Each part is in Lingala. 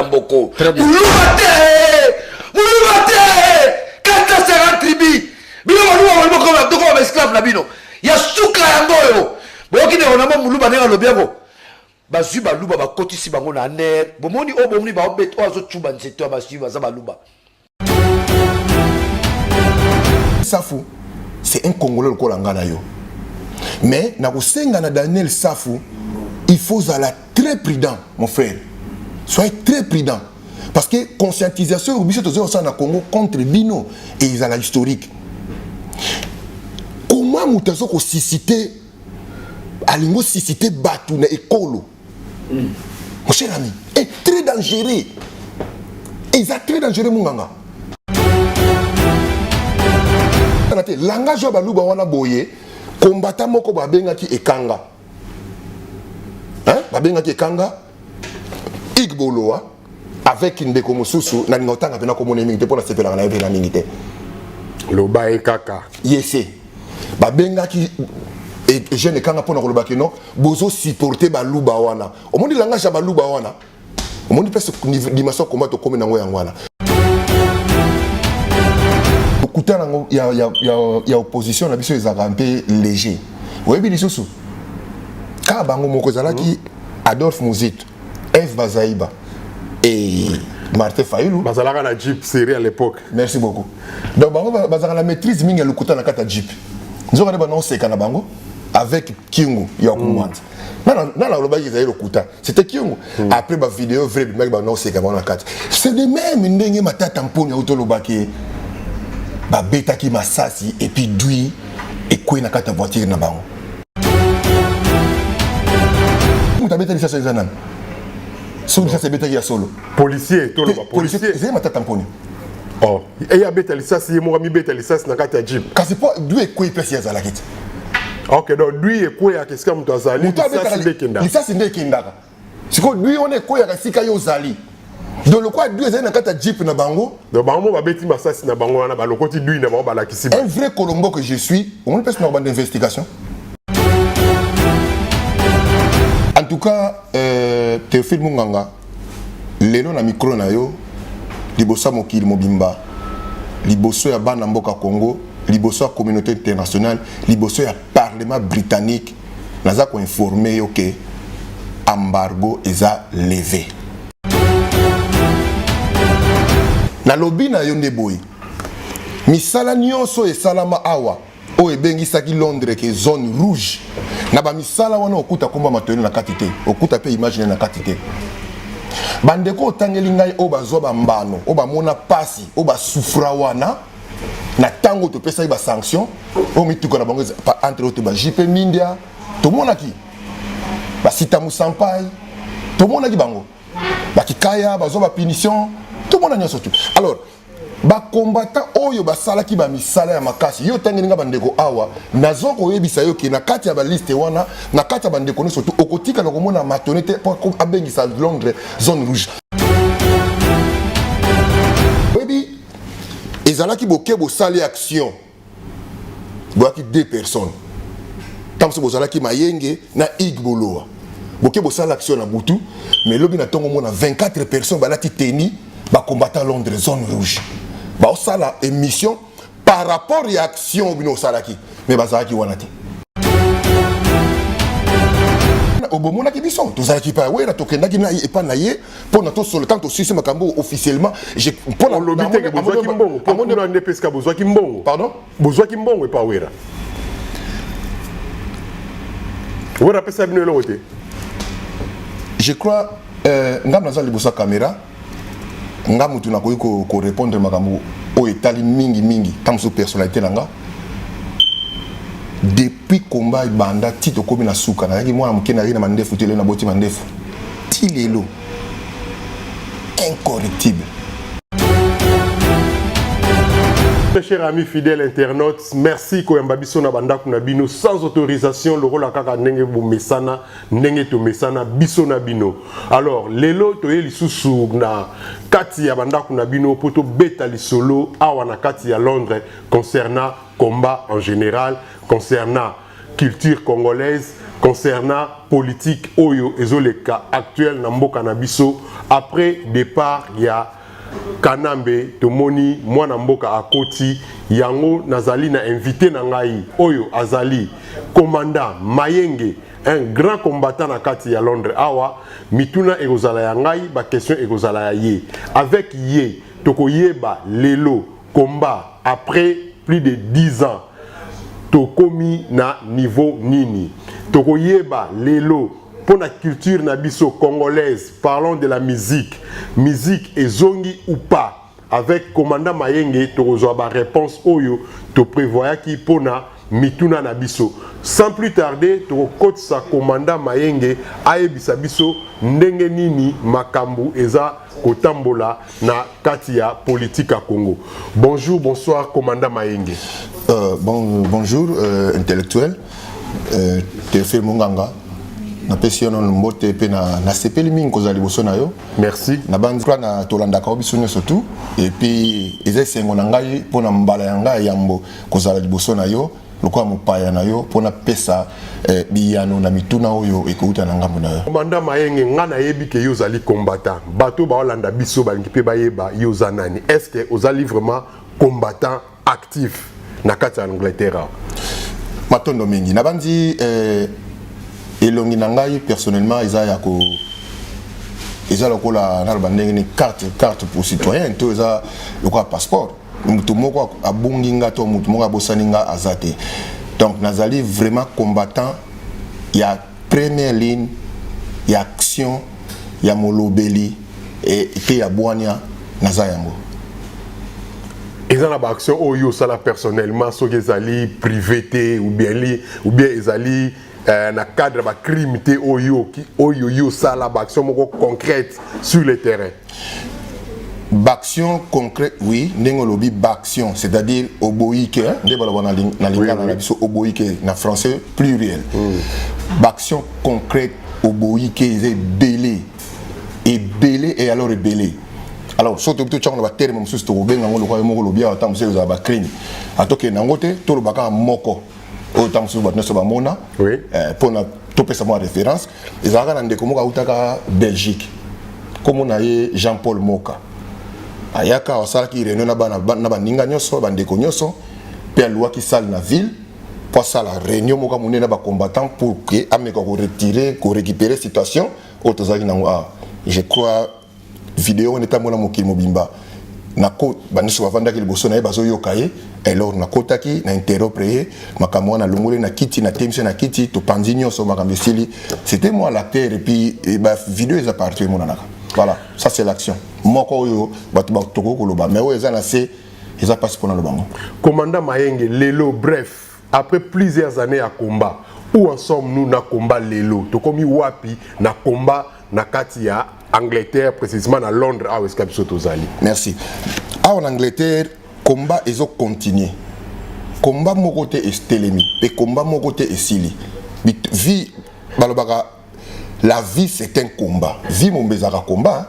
Mboko. Muluba te! Muluba te! 450 tribu. Bino baluba baluba koma tokoma ba esclave na bino. Ya suka yango oyo. Boyoki ndeko na mo muluba ndenge alobi yango. Bazwi baluba bakotisi bango na aner. Bomoni oyo bomoni baobeta oyo azocuba nzete oyo bazwi baza baluba. Safu, c'est un Congolais lokola nga na yo. Mais nakosenga na Daniel Safu, il faut zala très prudent, mon frère. Soyez très prudent. Parce que conscientisation biso tozo kosala na Congo contre bino et ezala historique. Comment moto azo ko susciter alingo susciter bato na ekolo? Mon cher ami, est très dangereux. Eza très dangereux munganga. Te langage ya baluba wana boye combattant moko babengaki ekanga. Hein? Babengaki ekanga Igboloa avec ndeko mosusu nalinga otanga mpe nakomona mingi te mpo nasepelaka na ye mpe na mingi te. Loba ye kaka. Yese. Babengaki jeune ekanga mpo na koloba ke non bozo supporter baluba wana. Omoni langage ya baluba wana. Omoni place dimension combat tokomi nango yango wana. Lokuta nango ya, ya, ya, ya opposition na biso ezalaka mpe léger. Oyebi lisusu kaka bango moko ezalaki Adolphe Muzito, Eve Bazaiba et Martin Fayulu. Bazalaka na Jeep série à l'époque. Merci beaucoup. Donc bango bazalaka na maîtrise mingi ya lokuta na kati ya Jeep. Nzoka nde bana oseka na bango avec Kingu ya Kumwanza. Nana alobaki ezali lokuta. C'était Kingu. Après ba vidéo vrai bimaki bana oseka bango na kati. C'est de même ndenge Matata Mponyo auto lobaki babetaki masasi et puis dui ekwei na kati ya voiture na bango. Moto abetaki lisasi eza nani? Soki lisasi ebetaki ya solo. Policier toloba policier. Ezali Matata Mponyo. Oh, eye abeta lisasi ye moko amibeta lisasi na kati ya jeep. Kasi po dui ekwei place ye azalaki te. Ok, donc dui ekweyaka esika moto azali, lisasi nde ekendaka. Lisasi nde ekendaka. Sikoyo dui wana ekweyaka esika yo ozali. Donc lokola dui ezali na kati ya jeep na bango. Donc bango moko babeti masasi na bango wana, balokoti dui na bango balakisi. Un vrai Colombo que je suis, omoni place na bande investigation. En tout cas, Théophile Munganga, lelo na micro na yo, liboso ya mokili mobimba, liboso ya bana mboka Congo, liboso ya communauté internationale, liboso ya parlement britannique, naza ko informer yo ke embargo eza levé. Nalobi na yo nde boye, misala nyonso esalama awa oyo ebengisaki Londres ke zone rouge, na ba misala wana okuta komba matoyelo na kati te, okuta pe image na kati te. Bandeko otangeli ngai oyo bazwa ba mbano, oyo bamona pasi, oyo basufra wana na tango topesaki ba sanction, oyo mituka na bango entre autres ba JP Mindia, tomonaki ba Sita Musampai, tomonaki bango ba Kikaya bazwa ba punition, tomona nyonso tu. Alors ba combattant oyo basalaki ba misala ya makasi, yo otangeli nga bandeko awa, nazo koyebisa yo ke na kati ya ba liste wana, na kati ya bandeko nyonso tu okotikala komona matone te po abengisa Londres zone rouge. Oyebi ezalaki boke bosali action, boyaki deux personnes, ntango mosusu bozalaki Mayenge na Hugues Boloa, boke bosala action na butu, mais lobi na ntongo mona 24 personnes balati tenue ba combattant Londres zone rouge, baosala émission par rapport ya action bino osalaki, mais bazalaki wana te. Obomonaki biso tozalaki pa wera, tokendaki na epa na ye mpona tosolo tant tosisi makambo officiellement. Mpona olobi te ke bozwaki mbongo, mpo kuna nde pesika bozwaki mbongo. Pardon? Bozwaki mbongo epa wera. Wera apesa bino eloko te. Je crois nga naza liboso ya caméra, nga mutu nakoki ko répondre makambo oyo etali mingi mingi ntango mosusu personnalité na nga. Depuis combat ebanda ti tokomi na suka, nazalaki mwana moke, nazalaki na mandefu te, lelo naboti mandefu ti lelo, incorruptible. Très chers amis fidèles internautes, merci koyamba biso na bandaku na bino sans autorisation lokola kaka ndenge bomesana, ndenge tomesana biso na bino. Alors lelo toye lisusu na kati ya bandaku na bino po tobeta lisolo awa na kati ya Londres concernant combat en général, concernant culture congolaise, Concernant politique oyo ezoleka actuelle na mboka na biso après départ ya Kanambe, tomoni mwana mboka akoti yango. Nazali na invité na ngai oyo azali commandant Mayenge, un grand combattant na kati ya Londres awa. Mituna ekozala ya ngai, baquestion ekozala ya ye. Avec ye tokoyeba lelo combat après plus de 10 ans tokomi na niveau nini. Tokoyeba lelo mpo na culture na biso congolaise, parlons de la musique, musique ezongi ou pas. Avec commandant Mayenge tokozwa baréponse oyo toprévoyaki mpona mituna na biso. Sans plus tarder, tokokotisa commandant Mayenge ayebisa biso ndenge nini makambo eza kotambola na kati ya politique ya Congo. Bonjour, bonsoir, commandant Mayenge. Bon, bonjour, intellectuel Théophile Monganga. Napesi yo nano mbote mpe nasepeli mingi kozala liboso na yo. Merci. Na banzi na tolandaka yo biso nyonso tu, et puis eza esengo na ngai mpona mbala ya ngai yambo kozala liboso na yo lokola mopaya na yo mpona pesa biyano na mituna oyo ekouta na ngambo na yo. Commandant Mayenge, nga nayebi ke yo ozali combattant. Bato baolanda biso balingi mpe bayeba yo oza nani. Est ce que ozali vraiment combattant actif na kati ya Angleterre awa? Matondo mingi. Nabandi elongi na ngai personnellement eza ya ko eza lokola naloba ndenge ni carte pour citoyen to eza lokola passeport. Moto moko abongi nga to moto moko abosani nga aza te. Donc nazali vraiment combattant ya première ligne ya action, ya molobeli mpe ya bwania, naza yango. Eza na baaction oyo osala personnellement, soki ezali privé te ou bien ezali na cadre ya bacrime te, oyo yo osala baaction moko concrète sur le terrain? Baaction concrète, oui. Ndenge olobi baaction, c'est-à-dire oboyi ke nde baloba na lingala na biso oboyi ke na français pluriel. Baaction concrète oboyi ke eza ebele ebele et alors ebele. Alors soki toyebi totyango na baterme mosusu, tokobenga yango lokola yo moko olobi awa, ntango mosusu ezala bacrime. Atokende yango te, toloba kaka moko oyo ntango mosusu bato nyonso bamona mpona topesa mwa référence. Ezalaka na ndeko moko autaka Belgique, kombo na ye Jean Paul Moka. Ayaka, asalaki réunion na bana na baninga nyonso, bandeko nyonso, mpe aluwaki salle na ville mpo asala réunion moko ya monene na bacombattant pour ke ameka koretirer, korécupérer situation oyo tozalaki nango awa. Je crois video wana etambola mokili mobimba. Nako banyonso bavandaki liboso na ye bazoyoka ye. Alors nakotaki na interrompre ye makambo wana, alongoli na kiti, natemisi ye na kiti, topanzi nyonso, makambo esili. C'était moi l'acteur et puis bavideo eza partout, emonanaka. Voilà, ça c'est l'action moko oyo bato tokoki koloba, mais oyo eza na se eza mpasi mpona lobango. Commandant Mayenge, lelo, bref, après plusieurs années ya combat, où en sommes-nous na combat lelo? Tokomi wapi na combat na kati ya Angleterre, précisément na Londres awa esika biso tozali? Merci. Awa na Angleterre, combat ezocontinue. Combat moko te etelemi mpe combat moko te esili. Vie, balobaka la vie c'est un combat, vie mombe ezalaka combat, hein?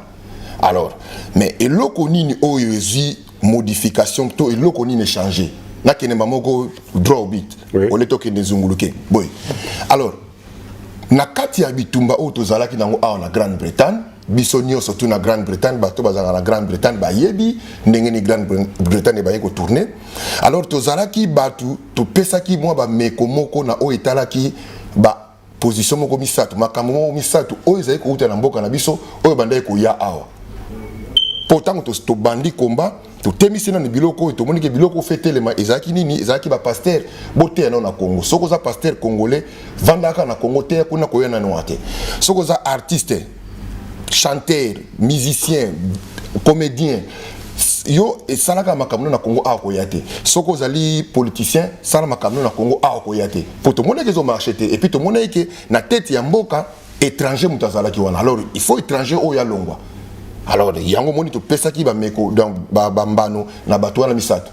Alors mais eloko nini oyo ezwi modification to eloko nini échange? Nakende moko droit au but. Ole tokende zunguluke boye. Alors na kati ya bitumba oyo tozalaki nango awa na Grande-Bretagne, biso nyonso tu na Grande-Bretagne, bato bazalaka na Grande-Bretagne bayebi ndenge ni Grande-Bretagne baye kotourne. Alors tozalaki bato topesaki mwa bameko moko na oyo etalaki ba position moko misato, makambo moko misato oyo ezali kouta na mboka na biso oyo bandaki koya awa. Mpo ntango tobandi komba, totemisi nano biloko oyo tomoni ke biloko ofe telema. Ezalaki nini? Ezalaki bapasteur boteya nano na Congo. Soki oza pasteur congolais, vandaka na Congo, teya kuna, koya nano wa te. Soki oza artiste, chanteur, musicien, comédien, yo esalaka makambo na Congo awa, koya te. Soki ozali politicien, sala makambo na Congo awa, koya te, po tomonaki ezomarche te. Et puis tomonaki ke na tete ya mboka étranger moto azalaki wana. Alors il faut étranger oyo alongwa. Alors yango moni topesaki bameko, donc bambano na bato wana misato.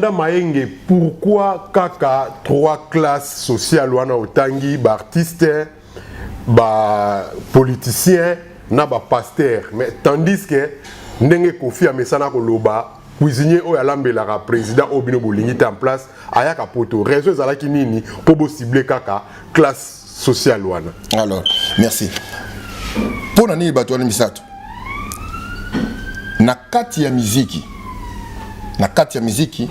Na Mayenge, pourquoi kaka trois classes sociales wana otangi, baartiste, bapoliticien na bapasteur, mais tandis que ndenge Kofi amesana koloba, cuisinier oyo alambelaka président oyo bino bolingi te en place ayaka poto? Raison ezalaki nini mpo bocible kaka classe social wana. Alors, merci. Mpo na nini bato wana misato na kati ya miziki? Na kati ya miziki,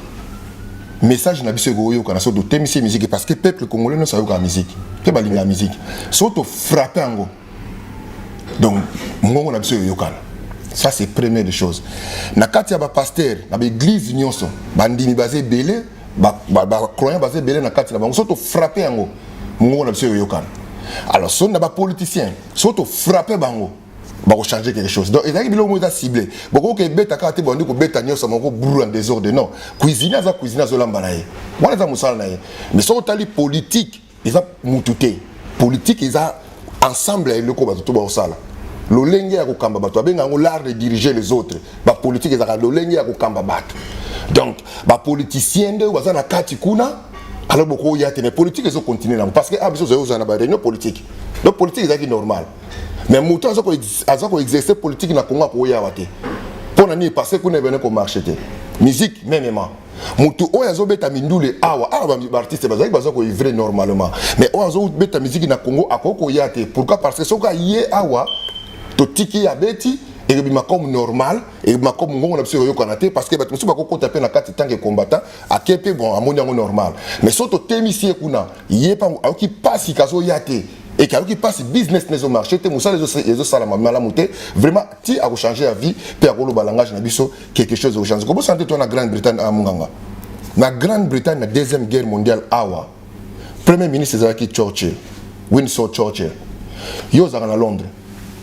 message na biso ekoyokana so totemisi miziki, parce que peuple congolais nyonso ayokaka miziki mpe balingaka miziki. So tofrappe yango, donc mongongo na biso eyokana. Ça, c'est première des choses. Na kati ya bapasteur, na baéglise nyonso, bandimi baza ebele, bacroyant baza ebele na kati na bango. So tofrappe yango, mongongo na biso eyokana. Alors so na bapoliticien, so tofrappe bango, bakochanger quelque chose. Donc ezalaki biloko moko eza ciblé. Bokoki ebeta kaka te, bandi kobeta nyonso moko brou en désordre. Non, cuisine aza cuisine, azolamba na ye, wana eza mosala na ye. Mais soki otali politique, eza mutu te. Politique eza ensemble ya eloko bato to baosala, lolenge ya kokamba bato. Babenga yango l'art de diriger les autres. Bapolitique ezalaka lolenge ya kokamba bato. Donc bapoliticien nde baza na kati kuna. Alors bokoya te, mais politique ezocontinue nango, parce que ah, biso ozali kozala na baréunion politique. Donc politique ezalaki normal, mais moto aza koexercer politique na Congo akoya awa te. Mpo na nini? Parce que kuna ebene komarche te. Musique mêmement, motu oyo azobeta mindule awa, awa baartiste bazalaki, baza koœuvrer normalement, mais oyo azobeta musique na Congo akoki koya te. Pourquoi? Parce que soki aye awa, totiki ye abeti, ekobima comme normal, ekobima comme ngongo na biso ekoyokana te, parce que bato mosusu bakokota mpe na kati tant que combattant ake mpe, bon, amoni yango normal. Mais so totemisi ye kuna, ye mpe ayoki mpasi, kazoya te, eke ayoki mpasi, business na ezomarche te, mosala ezosalama malamu te. Vraiment ti akochange ya vie mpe akoloba langage na biso, quelque chose ekochange. Kobosana te, to na Grande Bretagne amonganga, na Grande Bretagne, na Deuxième Guerre mondiale awa, premier ministre ezalaki Churchill, Winston Churchill. Yo ozalaka na Londres,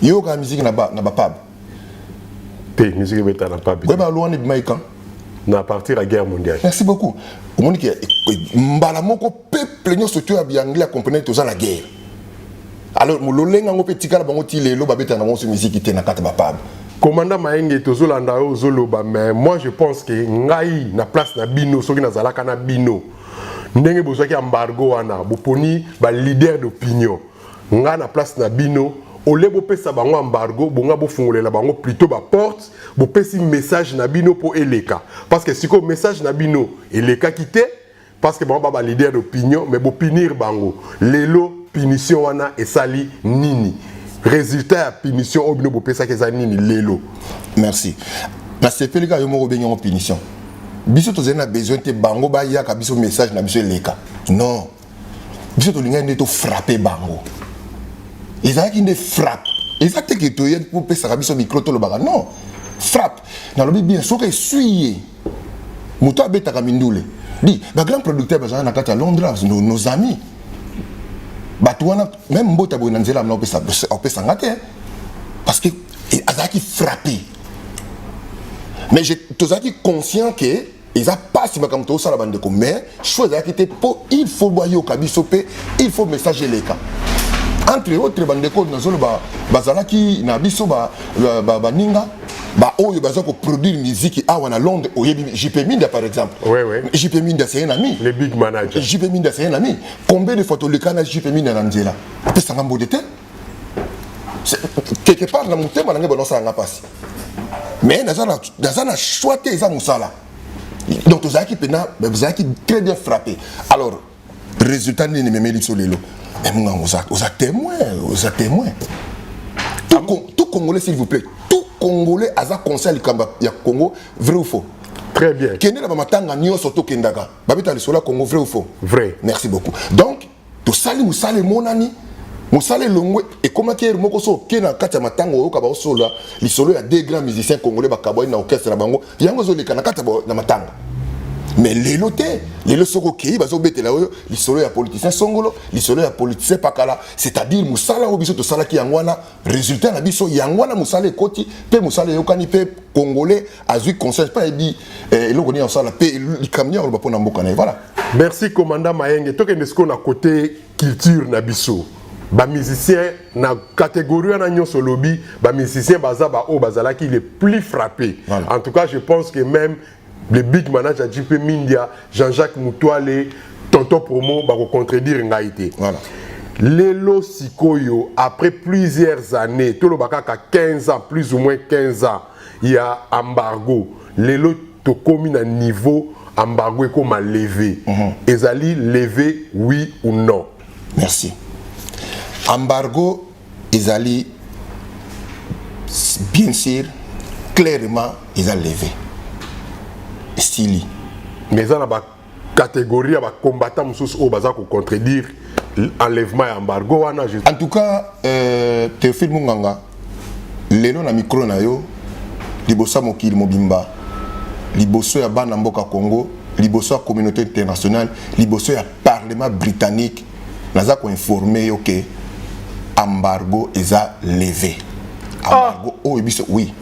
yo okaka musique na bapub? Te, musique ebeta na pub. Oyeba wana ebimaki quand? Na partir ya guerre mondiale. Merci beaucoup. Omoni ke mbala moko peuple nyonso to ya bianglais acomprendre toza na guerre. Alors lolenge yango mpe etikala bango ti lelo, babetaka na bango so musique te na kati ya bapub. Commandant Mayenge, tozolanda oyo ozoloba, mais moi je pense que ngai na place na bino, soki nazalaka na bino, ndenge bozwaki embargo wana, boponi baleader d'opinion, ngai na place na bino, ole bopesa bango embargo, bonga bofungolela bango plutôt baporte, bopesi message na bino mpo eleka. Parce que sikoyo message na bino elekaki te, parce que bango ba baleader d'opinion, mais bopunir bango. Lelo punition wana esali nini? Résultat ya punition oyo bino bopesaki eza nini lelo? Merci. Nasepeli kaka yo moko obengi yango punition. Biso tozali na besoin te bango bayaka biso message na biso eleka. Non, biso tolingaki nde tofrappe bango. Ezalaki nde frappe. Eza te ke toye popesaka biso micro tolobaka. Non, frappe, nalobi bien, soki esui ye moto abetaka mindule di bagrand producteur bazalaka na kati ya Londres, nos amis, bato wana, même mbota boye na nzela amna opesanga te, parce que azalaki frappé. Mais tozalaki conscient ke eza mpasi makambo tozosala bandeko, mais choix ezalaki te, mpo il faut bayoka biso mpe il faut message eleka. Entre autres, bandeko nazoloba bazalaki na biso, baninga baoyo baza koproduire musique awa na Londres. Oyebi JP Minda par exemple? Oui. JP Minda, c'est un ami. Le big manager. JP Minda, c'est un ami. Combien de fois toleka na JP Minda na nzela, apesanga mbote te? Quelque part na motema na ngai banosalanga mpasi, mais naza na choix te, eza mosala. Donc tozalaki mpena, bazalaki très bien frappé. Alors résultat nini ememeli biso lelo? Mais mongango, oza témoin, oza témoin. Tout Congolais, s'il vous plaît, tout Congolais aza conscient likambo ya Congo. Vrai ou faux? Très bien. Kende na bamatanga nyonso tokendaka, babeta lisolo ya Congo. Vrai ou faux? Vrai. Merci beaucoup. Donc tosali mosala, emonani mosala elongwe. Ekomaki ere moko so oke na kati ya matanga, oyoka baosolola lisolo ya deux grands musiciens congolais bakabwani na orchestre na bango. Yango ezoleka na kati ya na matanga. Mais lelo te. Lelo soki okei, bazobetela oyo lisolo ya politicien songolo, lisolo ya politicien pakala. C'est-à-dire mosala oyo biso tosalaki, yango wana résultat na biso, yango wana mosala ekoti mpe mosala eyokani mpe Congolais azwi conscience mpe ayebi eloko nini akosala mpe likambo nini akoloba mpo na mboka na ye. Voilà. Merci, commandant Mayenge. Tokende sikoyo na côté culture na biso, bamusicien. Na catégorie wana nyonso olobi, bamusicien baza baoyo bazalaki les plus frappés. Voilà. En tout cas, je pense que même le big manager JP Mindia, Jean-Jacques Mutoale, Tonton Promo bakocontredire ngai te. Voilà. Lelo sikoyo, après plusieurs années, toloba kaka 15 ans, plus ou moins 15 ans ya embargo, lelo tokomi na niveau embargo ekoma levé. Ezali levé, oui ou non? Merci. Embargo ezali bien sûr, clairement eza levé, esili. Mais eza na bacatégorie ya bacombattant mosusu oyo baza kocontredire enlèvement ya embargo wana. En tout cas, Théophile Munganga, lelo na micro na yo, liboso ya mokili mobimba, liboso ya bana mboka Congo, liboso ya communauté internationale, liboso ya Parlement britannique, naza koinforme yo ke embargo eza levé. Embargo oyo biso, oui.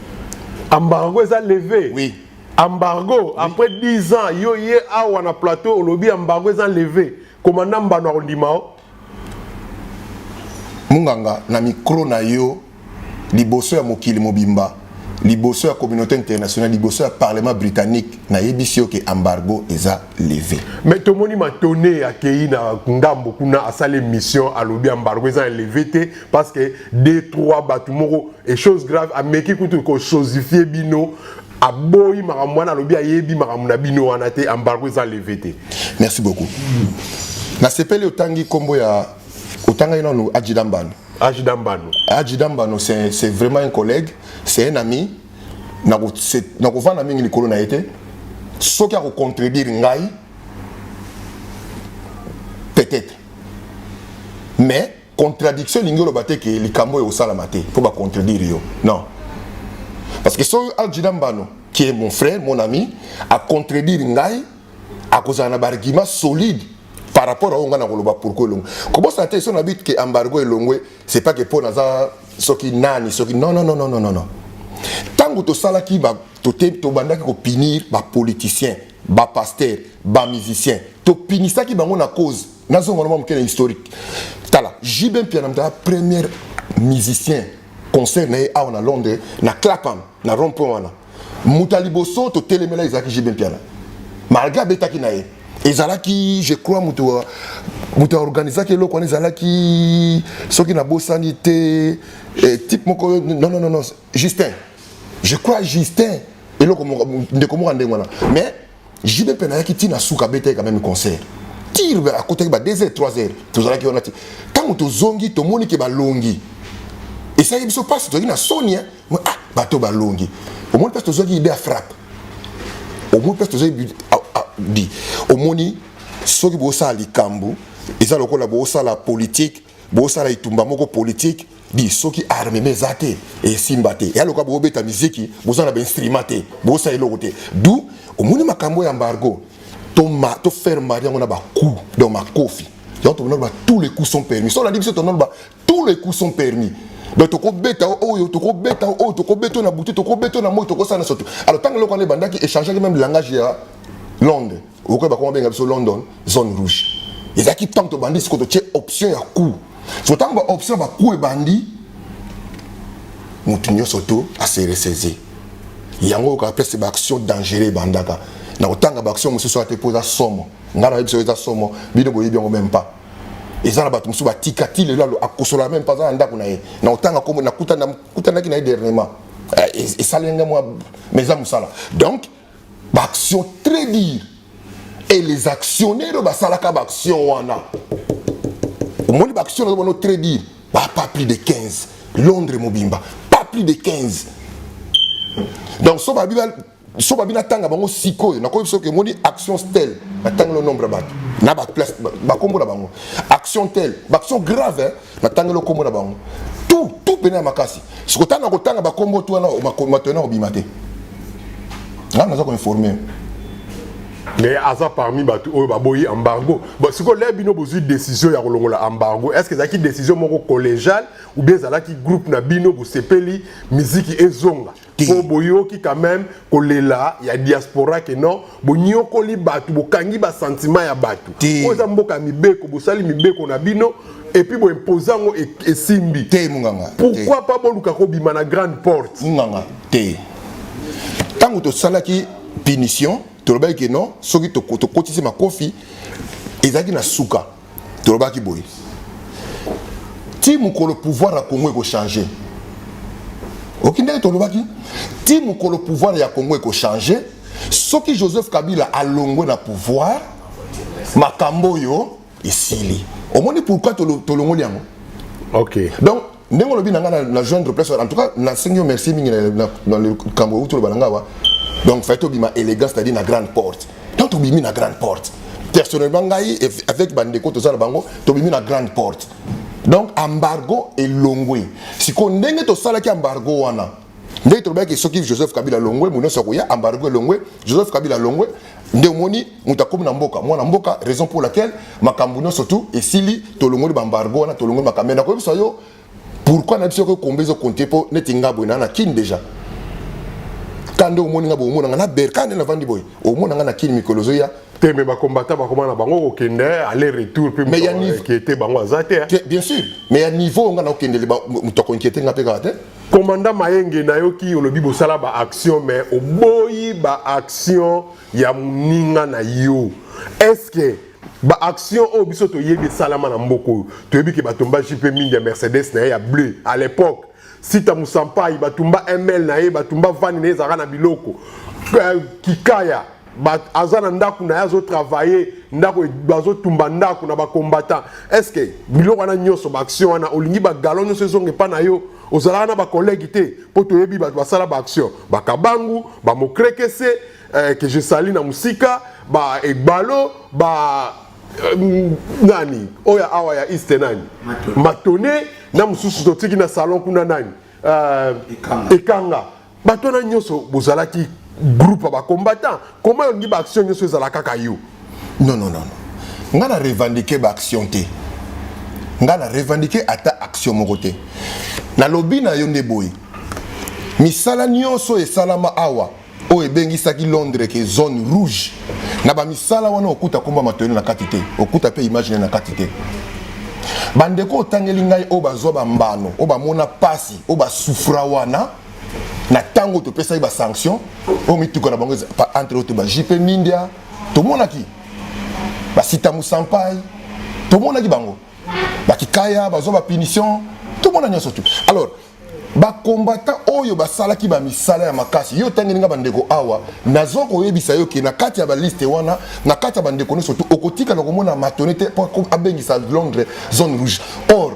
Embargo eza levé? Oui. Embargo, après 10 ans, yo ye awa na plateau, olobi embargo eza levé. Commandant Mbano akondima o? Munganga, na micro na yo, liboso ya mokili mobimba, liboso ya communauté internationale, liboso ya Parlement britannique, nayebisi yo ke embargo eza levé. Mais tomoni Matone akei na ngambo kuna, asali mission, alobi embargo eza levé te, parce que deux, trois bato moko et chose grave, ameki kutu kochosifier bino, aboyi makambo wana, alobi ayebi makambo na bino wana te, embargo eza levé te. Merci beaucoup. Nasepeli otangi nkombo ya, otangaki nanu Adjida Mbano. Ajida Mbano. Adjida Mbano, c'est vraiment un collègue, c'est un ami. Nakovanda mingi likolo na ye te. Soki akocontredire ngai peut-être, mais contradiction elingi oloba te ke likambo oyo osalama te mpo bacontredire yo, non. Parce que soki Adjida Mbano, qui est mon frère, mon ami, acontredire ngai, akozala na baargument solide par rapport à oyo ngai nakoloba. Pourquoi elongwe? Kobosana te, so nabi ke embargo elongwe, c'est pas ke mpo naza soki nani soki, non, non, non, non, non, non, non. Ntango tosalaki, tobandaki kopunir bapoliticien, bapasteur, bamusicien, topinisaki bango na cause. Nazonga na mwa moke na historique. Tala, JB Mpiana, moto premier musicien, concert na ye awa na Londres, na Clapham, na rond point wana, moto ya liboso totelemela ezalaki JB Mpiana. Malgré abetaki na ye, ezalaki, je crois, moto aorganisaki eloko wana ezalaki, soki nabosani te, type moko, non, non, non, non, Justin, je crois, Justin eloko moko, ndeko moko ya ndenge wana. Mais JB mpe nayaki ntina suka, abetaki quand même concert tire, akotaki ba 2 heures, 3 heures, tozalaki wana ti ntango tozongi, tomoni ke balongi. Esalaki biso mpasi, tozalaki na soni. Ah, bato balongi. Omoni place tozwaki idée ya frappe? Omoni place tozwaki di? Omoni, soki bosala likambo, eza lokola bosala politique, bosala etumba moko politique di, soki armement eza te, esimba te. Eya lokola bobeta miziki, boza na bainstrument te, bosala eloko te. Du omoni makambo ya embargo, tofaire marier yango na bacoup, donc makofi. Donc tonoloba tous les coups sont permis. So olandi biso, tonoloba tous les coups sont permis. Donc tokobeta oyo, tokobeta oyo, tokobeta na butu, tokobeta na moi, tokosala nyonso. Alors ntango eloko wana ebandaki, échangeaki même langage ya Londres. Okoki bakoma benga biso London zone rouge. Ezalaki ntango tobandi sikoyo, totie option ya coup. So ntango baoption bacoup ebandi, motu nyonso to ase ressaisir. Yango oyoka place baaction dangereux ebandaka. Na kotanga baaction mosusu ate mpo eza somo. Ngai nayebi soki eza somo, bino boyebi yango même pas. Eza na bato mosusu batika ti lelo, akosola même pas, aza na ndako na ye. Na kotanga kombo, nakutanaki na ye dernièrement, esali nga mwa, mais eza mosala. Donc baaction très dure, et les actionnaires oyo basalaka baaction wana, omoni baaction nazomona très dure, ba pas plus de 15, Londres mobimba, pas plus de 15. Donc so babi natanga bango sikoyo, nakoyebi soki omoni action tel, natangeli nombre ya bato na baplace, bakombo na bango, action tel, baaction grave, natangeli okombo na bango, tout tout pene ya makasi. Sikotanga kotanga bakombo tu wana, mato wana kobima te. Nga naza koinforme. Mais aza parmi bato oyo baboyi embargo. Bon, sikoyo lea bino bozwi décision ya kolongola embargo, est ce que ezalaki décision moko collégiale ou bien ezalaki groupe na bino bosepeli miziki ezonga? Mpo boyoki quand même kolela ya diaspora ke non, bonyokoli bato, bokangi basentiment ya bato. Oyo eza mboka ya mibeko, bosali mibeko na bino et puis boimpose yango, esimbi. Te, Munganga. Pourquoi pas boluka kobima na grande porte? Munganga, te. Ntango tosalaki punition, tolobaki ke non, soki tokotisi makofi, ezalaki na suka. Tolobaki boye: ti mokolo pouvoir ya Congo ekochange. Oki ndenge tolobaki, ti mokolo pouvoir ya Congo ekochange, soki Joseph Kabila alongwe na pouvoir, makambo oyo esili. Omoni pourquoi tolongoli yango? Ok. Donc ndenge olobi na ngai na joindre place, en tout cas nasengi yo merci mingi na likambo euti oloba na ngai awa. Donc fallait tobima élégant, c'est-à-dire na grande porte. Donc tobimi na grande porte, personnellement ngai avec bandeko toza na bango, tobimi na grande porte. Donc embargo elongwe. Sikoyo ndenge tosalaki embargo wana, ndenge tolobaki, soki Joseph Kabila longwe, moto nyonso akoya. Embargo elongwe, Joseph Kabila longwe, nde omoni moto akomi na mboka, mwana mboka. Raison pour laquelle makambo nyonso tu esili, tolongoli baembargo wana, tolongoli makambo. Nakoyebisa yo pourquoi na biso ko kombe ezokonte, mpo neti nga boye naa na Kini déjà. Ka nde omoni nga boye, omona nga na ber ka nde navandi boye, omona nga na Kini mikolo ezoya. Te, me bacombattants bakoma na bango kokende aller retour mpe. Mais ya niveau- Inquiété bango aza te, hein. Bien sûr, mais ya niveau nga na okendele, moto akoinquiéter nga mpe kaka te. Commandant Mayenge, nayoki olobi bosala baaction, mais oboyi baaction ya moninga na yo. Est ce que baaction oyo biso toyebi esalama na mboka oyo, toyebi ke batumba JP mingi ya Mercedes na ye ya bleu à l'époque, Sita Musampai batumba ml na ye, batumba vani na ye ezalaka na biloko, Kikaya aza na ndako na ye, azotravaille ndako, bazotumba ndako na bacombattant. Est ce que biloko wana nyonso, baaction wana, olingi bagalon nyonso ezonga epa na yo? Ozalaka na bacollègue te? Mpo toyebi bato basala baaction, bakabangu, bamokrekese, que je sali na mosika, ba Egbalo, ba nani oyo awa ya East, nani, Matone, na mosusu totiki na salon kuna, nani, Ekanga. Ekanga. Bato wana nyonso bozalaki groupe ya bacombattant. Comment olingi baaction nyonso ezala kaka yo? Non, non, non, non, nga na revendiquer baaction te. Nga na revendiquer ata action moko te. Nalobi na yo nde boye, misala nyonso esalama awa oyo ebengisaki Londres ke zone rouge, na bamisala wana okuta komba Matoyele na kati te, okuta mpe image na kati te. Bandeko otangeli ngai oyo bazwa bambano, oyo bamona pasi, oyo basufra wana na ntango topesaki basanction, oyo mituka na bango entre autres ba JP Mindia, tomonaki basita Musampai, tomonaki bango bakikaya bazwa bapunition, tomona nyonso tu. Alors bacombattant oyo basalaki bamisala ya makasi, yo otangeli nga bandeko awa, nazo koyebisa yo ke na kati ya baliste wana, na kati ya bandeko nyonso tu, okotikala komona Matone te mpo abengisa Londres zone rouge. Or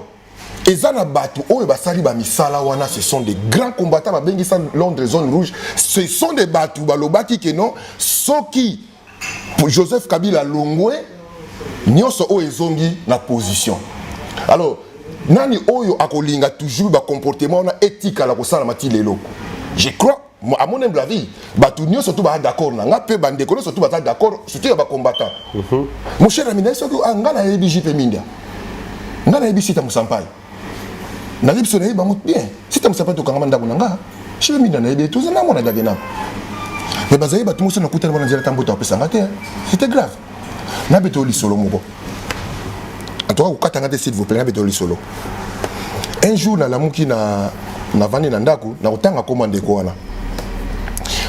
eza na bato oyo basali bamisala wana, ce sont des grands combattants. Babengisa Londres zone rouge, ce sont des bato balobaki ke non, soki Joseph Kabila longwe, nyonso oyo ezongi na position. Alors nani oyo akolinga toujours bacomportement wana etikala kosalama ti lelo? Je crois, à mon humble avis, bato nyonso tu baza d'accord na nga, mpe bandeko nyonso tu baza d'accord, surtout ya bacombattant. Mon cher ami, nayebi soki nga nayebi JP Mindia, nga nayebi Sita Mosampai, nayebi biso, nayebi bango bien. Sita Mosampai tokangama ndako na nga, JP Mindia nayebi, toza na mona dagena, mais bazali bato mosusu nakutana bana nzela tamboto apesanga te. C'était grave. Nabeto lisolo moko, en tout cas kokatanga te, s'il vous plaît. Nabeto lisolo. Un jour nalamuki na navandi na ndako, nakotanga koma ndeko wana,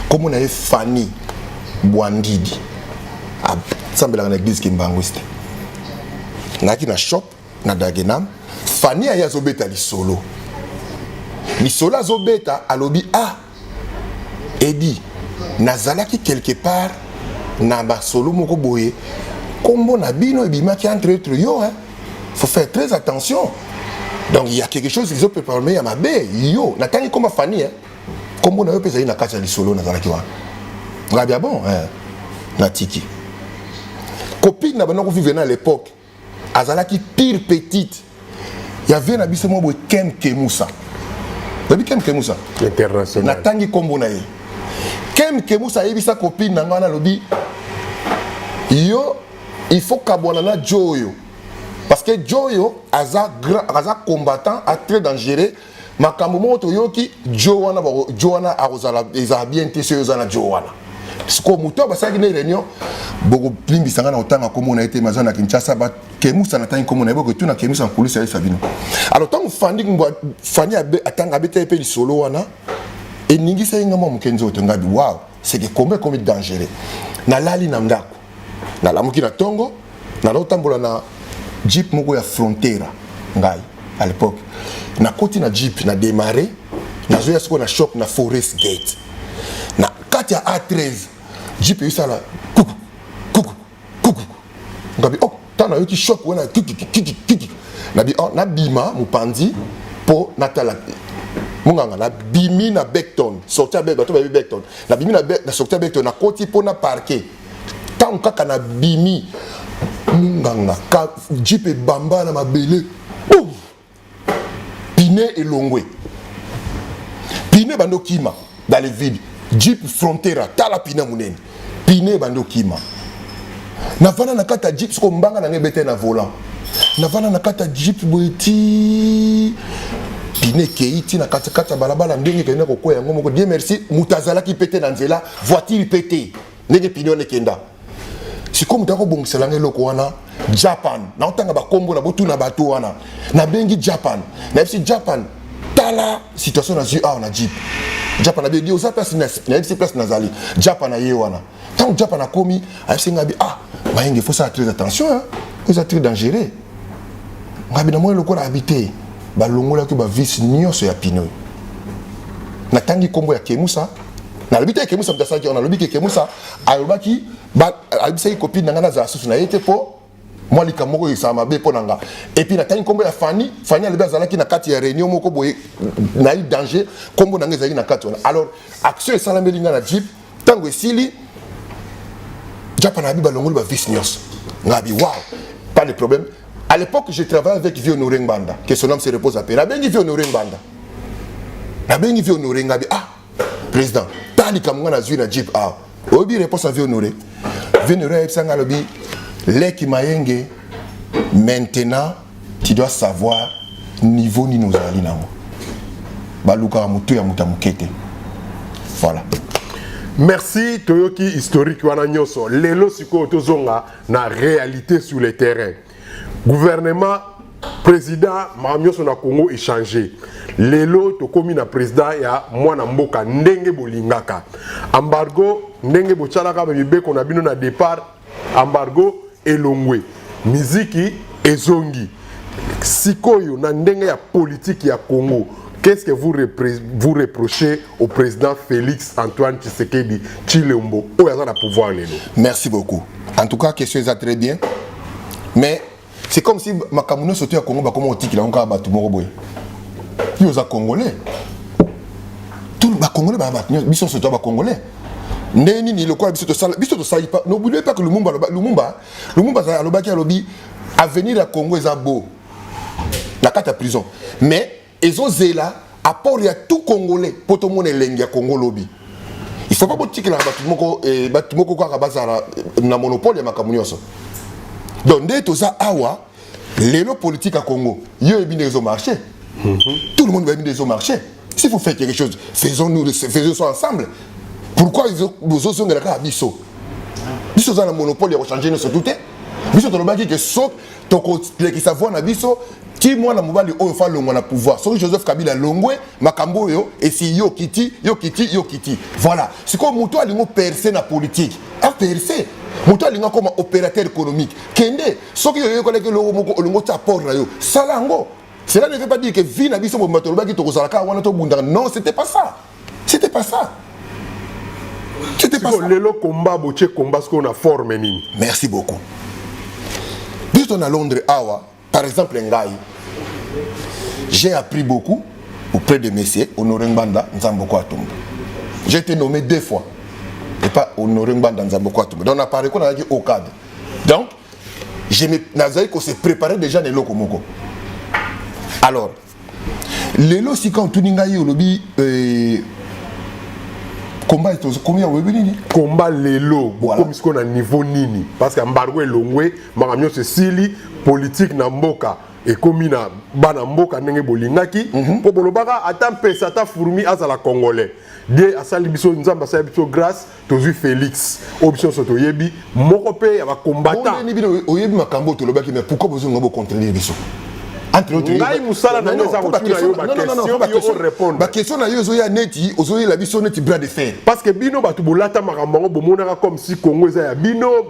kombo na ye Fani Bwandidi, asambelaka na église Kimbanguiste. Nayaki na shop na Dagenam, Fani aye azobeta lisolo. Lisolo azobeta, alobi: "Ah Edi, nazalaki quelque part na basolo moko boye, kombo na bino ebimaki, entre autres yo, hein. Faut faire très attention, donc il y a quelque chose qu'ils ont préparé ya mabe. Yo natangi komba Fani, hein, kombo na yo mpe ezali na kati ya lisolo nazalaki wana." Ngabi: "Bon, hein." Natiki copine na banda kovivre na l'époque, azalaki pire petite ya vie na biso moko boye, Kem Kemusa. Oyebi Kem Kemusa? International. Natangi nkombo na ye Kem Kemusa. Ayebisa copine na ngai wana, alobi: "Yo, il faut kabwana na jo oyo, parce que jo oyo aza grand, aza combattant, a très dangereux. Makambo moko toyoki, jo wana, jo wana akozala, ezala bien te soki oza na jo wana." Sikoyo moto oyo basalaki na réunion, bokolimbisa ngai na kotanga kombo na ye te, maza na Kinshasa, Kemusa, natangi kombo na ye, bokotuna Kemusa nkulisi, ayesa bino. Alors ntango Fandi, Fani atanga, abeta ye mpe lisolo wana, eningisaki nga mwa moke nzoto. Ngabi: "Wow, c'est que kombo ekomi dangereux." Nalali na ndako, nalamuki na ntongo, nalotambola na jeep moko ya Frontera. Ngai à l'époque nakoti na jeep, na démarré, nazoya sikoyo na shop na Forest Gate, na kati ya A13. Jeep eyosala kuku kuku kuku. Ngabi: "Oh." Ntango nayoki choc wana, kiki kiki kiki, Nabi oh, nabima mopanzi mpo natala monganga. Nabimi na Beckton, sortie ya bato bayebi Beckton. Nabimi na sortie ya Beckton, nakoti mpo na parquet. Ntango kaka nabimi, monganga, ka jeep ebamba na mabele, boum, pneu elongwe, pneu ebandi okima dans le vide. Jeep Frontera, tala pneu monene, pneu ebandi okima. Navanda na kati ya jeep, soko mbanga na ngai ebete na volant. Navanda na kati ya jeep boye ti pneu ekei ti na katikati ya balabala, ndenge ekende kokwea yango moko. Dieu merci, moto azalaki mpe te na nzela, voiture mpe te. Ndenge pneu wana ekenda, sikoyo moto akobongisela ngai eloko wana, Japan. Naotanga bakombo na botuna bato wana. Nabengi Japan, nayebisi Japan: "Tala situation nazwi awa na jeep." Japan abi: "Oza place?" Nayebisi place nazali. Japan aye wana. Ntango Japan akomi, ayebisi ngai abi: "Ah, Mayenge, faut sala très attention, hein? Eza très dangereux." Ngabi: "Namoni lokola." Abi te, balongolaki bavis nyonso ya pneu. Natangi nkombo ya Kemusa. Nalobi te Kemusa moto asalaki wana, nalobi ke Kemusa alobaki, ayebisaki copine na ngai nazala susu na ye te mpo mwa likambo moko esala mabe mpo na nga. Et puis natangi nkombo ya Fani. Fani alobi azalaki na kati ya réunion moko boye, nayi danger, nkombo na ngai ezalaki na kati wana. Alors action esalameli ngai na jeep. Ntango esili, Japan abi balongoli bavis nyonso. Ngai abi: "Wow, pas de problème." À l'époque, je travaillais avec vieux Honoré Ngbanda, que son âme se repose en paix. Nabengi vieux Honoré Ngbanda, nabengi vieux Honoré, ngabi: "Ah, président, ta likambo ngai nazwi na jeep awa." Oyebi réponse ya vieux Honoré? Vieux Honoré ayebisa ngai, alobi: "Leki Mayenge, maintenant tu dois savoir niveau nini ozali nango. Balukaka motu ya moto ya moke te." Voilà. Merci. Toyoki historique wana nyonso. Lelo sikoyo tozonga na réalité sur le terrain. Gouvernement, président, makambo nyonso na Congo échange. Lelo tokomi na président ya mwana mboka ndenge bolingaka. Embargo, ndenge botialaka mibeko na bino na départ, embargo elongwe, miziki ezongi. Sikoyo, na ndenge ya politique ya Congo, qu'est-ce que vous reprochez au président Félix Antoine Tshisekedi Tshilombo oyo aza na pouvoir lelo? Merci beaucoup. En tout cas, question eza très bien, mais c'est comme si makambo nyonso to ya Congo bakoma kotikela yango kaka bato moko boye. Yo oza Congolais, tout Bacongolais baya, bato nyonso, biso nyonso toya Bacongolais. Ndenge nini lokola biso tosala, biso tosali pa? N'oubliez pas que Lumumba Lumumba alobaki, alobi avenir ya Congo eza beau na kati ya prison, mais ezozela apport ya tout Congolais mpo tomona elengi ya Congo lobi. Il faut pas botikelaka bato moko, bato moko kaka bazala na monopole ya makambo nyonso. Donc nde toza awa lelo, politique ya Congo, yo oyebi ndenge ezomarche, tout le monde bayebi nde ezomarche. S'il faut faire quelque chose, faisons-nous, faisons ça ensemble. Pourquoi bozozongela kaka biso? Biso oza na monopole ya kochange nyonso tu te. Biso tolobaki ke so tokolekisa voix na biso ti mwana mobali oyo fa longwa na pouvoir. Soki Joseph Kabila longwe, makambo oyo esi yo kiti, yo kiti, yo kiti. Voilà. Sikoyo moto alingi operce na politique, aperce. Moto alingi akoma opérateur économique, kende. Soki oyekolaki eloko moko, olingi otia apport na yo, sala yango. Cela ne veut pas dire que vie na biso bobima tolobaki tokozala kaka wana, tobundaka. Non, c'était pas ça, c'était pas ça, c'était pas ça. Lelo combat, botie combat sikoyo na forme nini? Merci beaucoup. Biso na Londres awa, par exemple ngai, j'ai appris beaucoup auprès de monsieur Honoré Ngbanda Nzamboko Atumba. J'ai été nommé deux fois et pas Honoré Ngbanda Nzamboko Atumba. Donc na pareko nazalaki au cadre, donc nazali kose préparer déjà na eloko moko. Alors lelo sika otuni ngai, olobi combat komi oyebi nini? Combat lelo bokomi sikoyo na niveau nini? Parce que embargo elongwe, makambo nyonso esili, politique na mboka ekomi na bana mboka ndenge bolingaki, mpo bolobaka ata mpesa, ata fourmi azala Congolais. Die asali biso, Nzambe asali biso grâce, tozwi Félix oyo biso nyonso toyebi, moko mpe ya bacombattant. Bino oyebi makambo oyo tolobaki, mais pourquoi bozonga bocontredire biso? Ngai mosala na ngai eza kotuna yo baquestion, yo orépondre. Baquestion na yo ezoya neti ozoyela biso neti bras de fer. Parce que bino bato bolata makambo yango, bomonaka comme si Congo eza ya bino,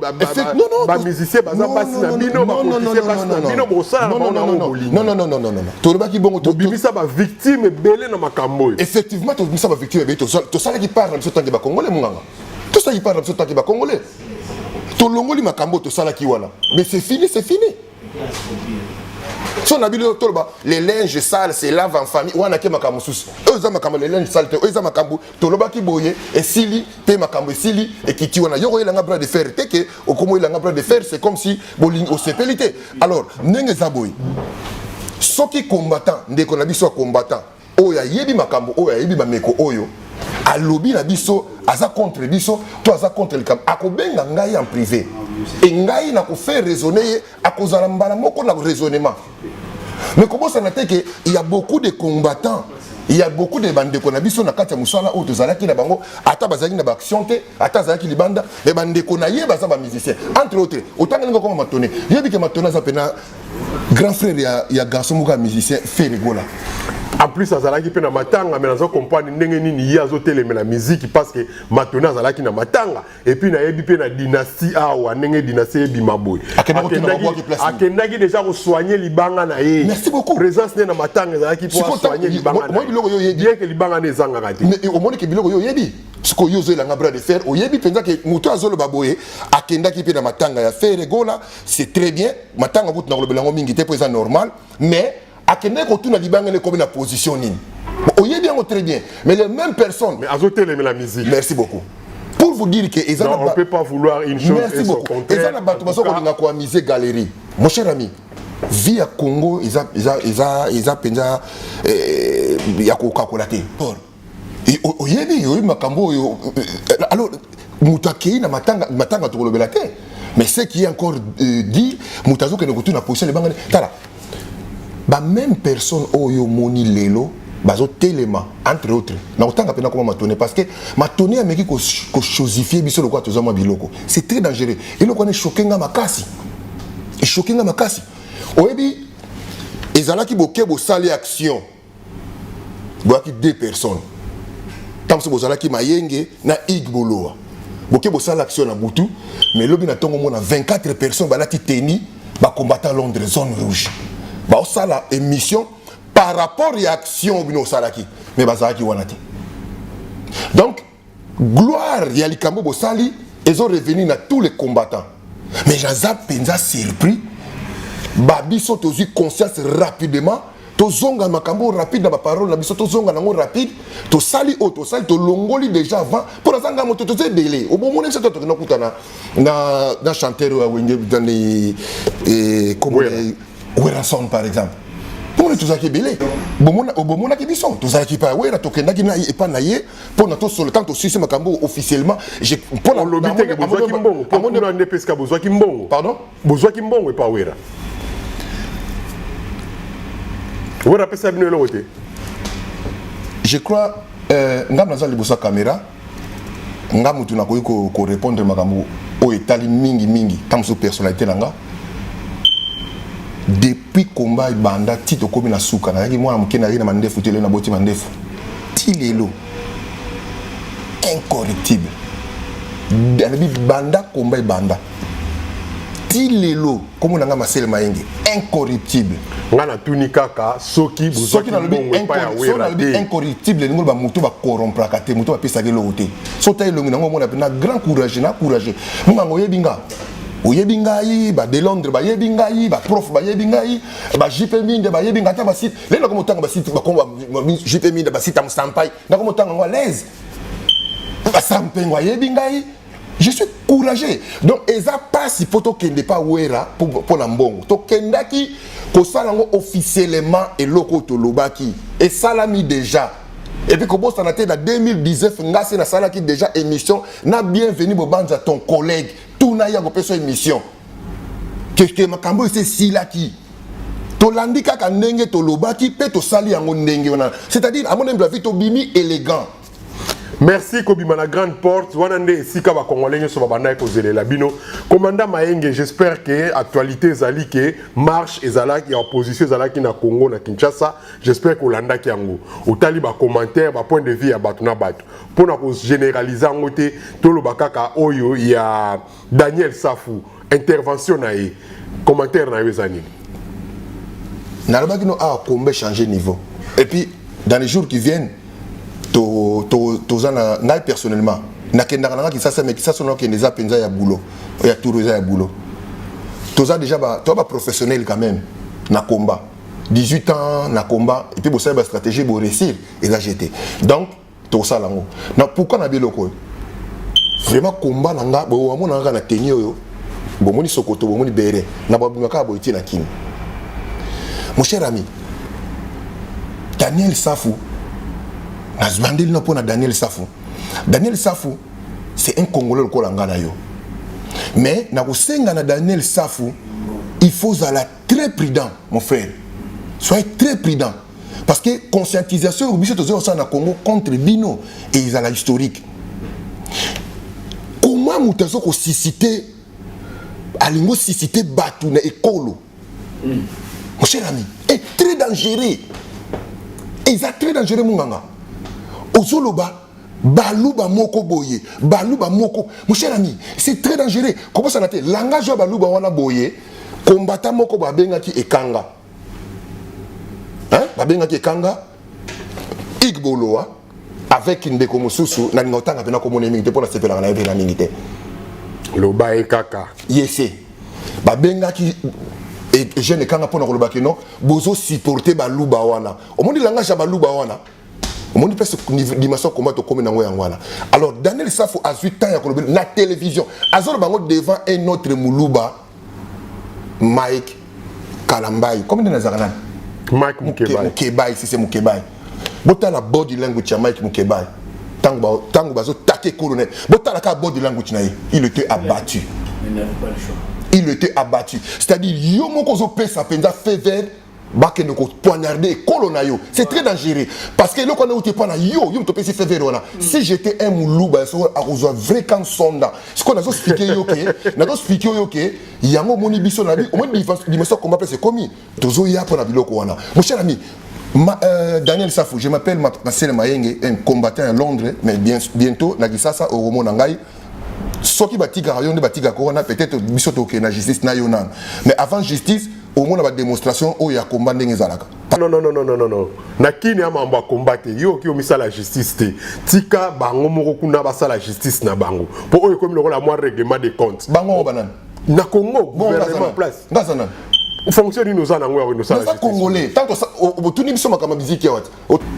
bamusicien baza basi na bino, bapoliticien basi na bino, bosala na bango nango bolingi. Non, non, non, non, non, tolobaki bongo? Tobimisa bavictime ebele na makambo oyo. Effectivement, tobimisa bavictime ebele. Tosalaki part na biso tanke Bacongolais. Monganga, tosalaki part na biso tanke Bacongolais, tolongoli makambo oyo tosalaki wana, mais c'est fini, c'est fini. So na bino toloba les linges sales se lave en famille, wana ke makambo mosusu. Oyo eza makambo les linges sales te, oyo eza makambo tolobaki boye esili mpe makambo esili ekiti wana. Yo koyelanga bras de fer te ke okomi oyelanga bras de fer, c'est comme si bolingi osepeli te. Alors ndenge eza boye, soki combattant, ndeko na biso ya combattant oyo ayebi makambo oyo, ayebi bameko oyo alobi na biso, aza contre biso to aza contre likambo, akobenga ngai en privé e ngai nakofaire raisonner ye, akozala mbala moko na raisonnement. Mais kobosana te ke il y a beaucoup de combattants, il y a beaucoup de bandeko na biso na kati ya mosala oyo tozalaki na bango, ata bazalaki na baaction te, ata azalaki libanda, mais bandeko na ye baza bamusicien. Entre autres, otanga ndenge okoma Matone, yebi ke Matone aza mpena grand frère ya garçon moko ya musicien Ferre Gola. En plus azalaki mpe na matanga, mais nazo comprendre ndenge nini ye azotelemela miziki, parce que Matone azalaki na matanga. Et puis nayebi mpe na dynastie awa, ndenge dynastie ebima boye, akendaki déjà kosoigner libanga na ye. Merci beaucoup. Présence ne na matanga ezalaki mpo asoigner libanga na biloko yo oyebi. Bien que libanga ne ezangaka te. Mais omoni ke biloko yo oyebi, sikoyo yo ozoyelanga bras de fer, oyebi mpenza ke moto azoloba boye akendaki mpe na matanga ya Ferre Gola. C'est très bien, matanga kutu na kolobela yango mingi te mpo eza normal, mais akendaki kotuna libanga ekomi na position nini, oyebi yango très bien. Mais les mêmes personnes Mais azotelemela musique. Merci beaucoup. Pour vous dire que eza, on peut pas vouloir une chose Merci et son beaucoup. contraire. Eza na bato baza kolinga koamuser galerie. Mon cher ami, vie ya Congo eza eza eza eza mpenza ya kokakola te. Oyebi makambo oyo. Alors moto akei na matanga, matanga tokolobela te, mais ce qui est encore dit, moto azokende kotuna position libanga. Tala, bameme personne oyo omoni lelo bazotelema, entre autres na kotanga mpena koma Matone, parce que Matone ameki kochosifier biso lokola toza mwa biloko. C'est très dangereux. Eloko wana echoquer nga makasi, echoquer nga makasi. Oyebi, ezalaki boke bosali action, boyaki deux personnes, ntango mosusu bozalaki Mayenge na Ig Boloa, boke bosala action na butu, mais lobi na ntongo mona 24 personnes balati tenue bacombattant Londres zone rouge, baosala émission par rapport ya action bino osalaki, mais bazalaki wana te. Donc gloire ya likambo bosali ezo revenir na tous les combattants. Mais naza mpenza surpris, babiso tozwi conscience rapidement, tozonga makambo rapide na baparole na biso, tozonga nango rapide, tosali oyo tosali, tolongoli déjà avant mpo naza ngai moto, toza ebele. Obomoni biso to tokenda kutana na chanteur oyo awenge dani Werrason par exemple. Mpona tozalaki ebele, obomonaki biso tozalaki epai ya Wera, tokendaki na epai na ye mpona tosolo. Tant tosisi makambo officiellement. Mpona olobi teke bozwaki mbongo, mpo kuna nde pesika bozwaki mbongo. Pardon? Bozwaki mbongo epa Wera. Wera apesa bino eloko te? Je crois nga naza liboso ya caméra, nga motu nakoki korépondre makambo oyo etali mingimingi ntango mosusu personnalité na nga. Depuis combat ebanda ti tokómi na suka, nazalaki mwana moke, nazalaki na mandefu te. Lelo naboti mandefu, ti lelo incorruptible. Alobi banda combat ebanda ti lelo, kombo na nga Masele Mayenge, incorruptible. Nga natuni kaka soki bozwaki mbongo epai ya Wera te. Incorruptible elingi oloba moto bakorompraka te, moto bapesaka eloko te. So ta elongi nango, omona na grand courage na courage mongango. Oyebi nga, oyebi ngai, bade Londres bayebi ngai, baprof bayebi ngai, ba JP Minde bayebi ngai, ata basite lelo nakoma otanga basite, bakombo JP Minde, basite ya Mosampai, nakoma otanga yango à l'aise. Basampengo ayebi ngai, je suis courageux. Donc eza mpasi mpo tokende pa Wera mpo na mbongo. Tokendaki kosala yango officiellement, eloko oyo tolobaki esalami déjà. Et puis kobosana te, na 2019 nga se nasalaki déjà émission na Bienvenu Bobanza, ton collègue, tuna ye, akopesa émission keke. Makambo oyo esi esilaki, tolandi kaka ndenge tolobaki mpe tosali yango ndenge wana, c'est-à-dire amoni la vie, tobimi élégant. Merci. Kobima na grande porte wana nde esika bakongolais nyonso babandaki kozelela bino. Commandant Mayenge, j'espère que actualité ezali ke marche ezalaki ya opposition, ezalaki na Congo, na Kinshasa. J'espère que olandaki yango, otali bacommentaire, bapoint de vue ya bato na bato. Mpona kogénéraliser yango te, toloba kaka oyo ya Daniel Safu, intervention na ye, commentaire na yo eza nini? Nalobaki no awa, combat changer niveau. Et puis dans les jours qui viennent, toza na ngai personnellement nakendaka nanga Kisasa, mais Kisasa nakende eza mpenza ya boulot, ya tour eza ya boulot. Toza déjà toza baprofessionnel quand même na combat. 18 ans na combat et puis bosali bastratégie, boréussir, eza jete. Donc tokosala yango na pourquoi na biloko oyo. Vraiment, combat na nga, bomona kaka na teni oyo, bomoni sokoto, bomoni bere na babima kaka boye tie na kini. Mon cher ami Daniel Safu, nazbandeli na mpo na Daniel Safu. Daniel Safu, c'est un Congolais lokola nga na yo, mais nakosenga na Daniel Safu, il faut zala très prudent. Mon frère, soyez très prudent, parce que conscientisation oyo biso tozoyi kosala na Congo contre bino ezala historique. Comment moto aza kosusciter, alingi osusciter bato na ekolo? Mon cher ami, est très dangereux, eza très dangereux. Monganga ozoloba baluba moko boye, baluba moko, mon cher ami, c'est très dangereux. Kobosana te langage oyo baluba wana boye. Kombata moko babengaki Ekanga, hein? Babengaki Ekanga Igboloa avec ndeko mosusu. Nalinga otanga mpena komona mingi te, mpo nasepelaka na ye mpena mingi te. Loba ye kaka. Ye se babengaki jeune Ekanga mpona koloba ke non, bozosupporter baluba wana. Omoni langage ya baluba wana, omoni place dimension combat tokomi nango, yango wana. Alors Daniel Safu azwi temps ya koloba na télévision, azoloba yango devant un autre muluba, Mike Kalambai. Comme nde nazalaka nani? Mike Mukebai. Mukebai, sise Mukebai. Botala body language ya Mike Mukebai ntango bazotake ekolo na ye. Botala kaka body language na ye. Il était abattu. Il n'avait pas le choix. Il était abattu, c'est-à-dire yo moko ozopesa mpenza feu vert bakende kopoignarder ekolo na yo. C'est très dangereux, parce que eloko wana euti epa na yo, yo moto opesi feu vert wana. Si j'étais un moluba, soko akozwa vrai kan sonda. Sikoyo nazoexpliquer yo ke, nazoexpliquer yo ke yango omoni biso na bi, omoni dimension combat place ekomi, tozoya mpo na biloko wana. Mon cher ami Daniel Safou, je m'appelle Marcel Mayenge, un combattant à Londres, mais bien, bientôt, na Kisasa, au na ngai. Soki batikaka yo nde batikaka wana, peut-être biso tokende na justice na yo nano, mais avant justice, omona badémonstration oyo ya combat ndenge ezalaka. Non, non, non, non, non, non, non, na kini ya mambo ya combat te. Yo oki omisala justice te, tika bango moko kuna basala justice na bango, mpo oyo ekomi lokola mwa règlement de compte. Bango oyo banani? Na Congo, gouvernement en place. Nga aza nani? Fonction nini oza nango ya kosala? Naza Congolais. Tant otuni biso makambo ya miziki awa te.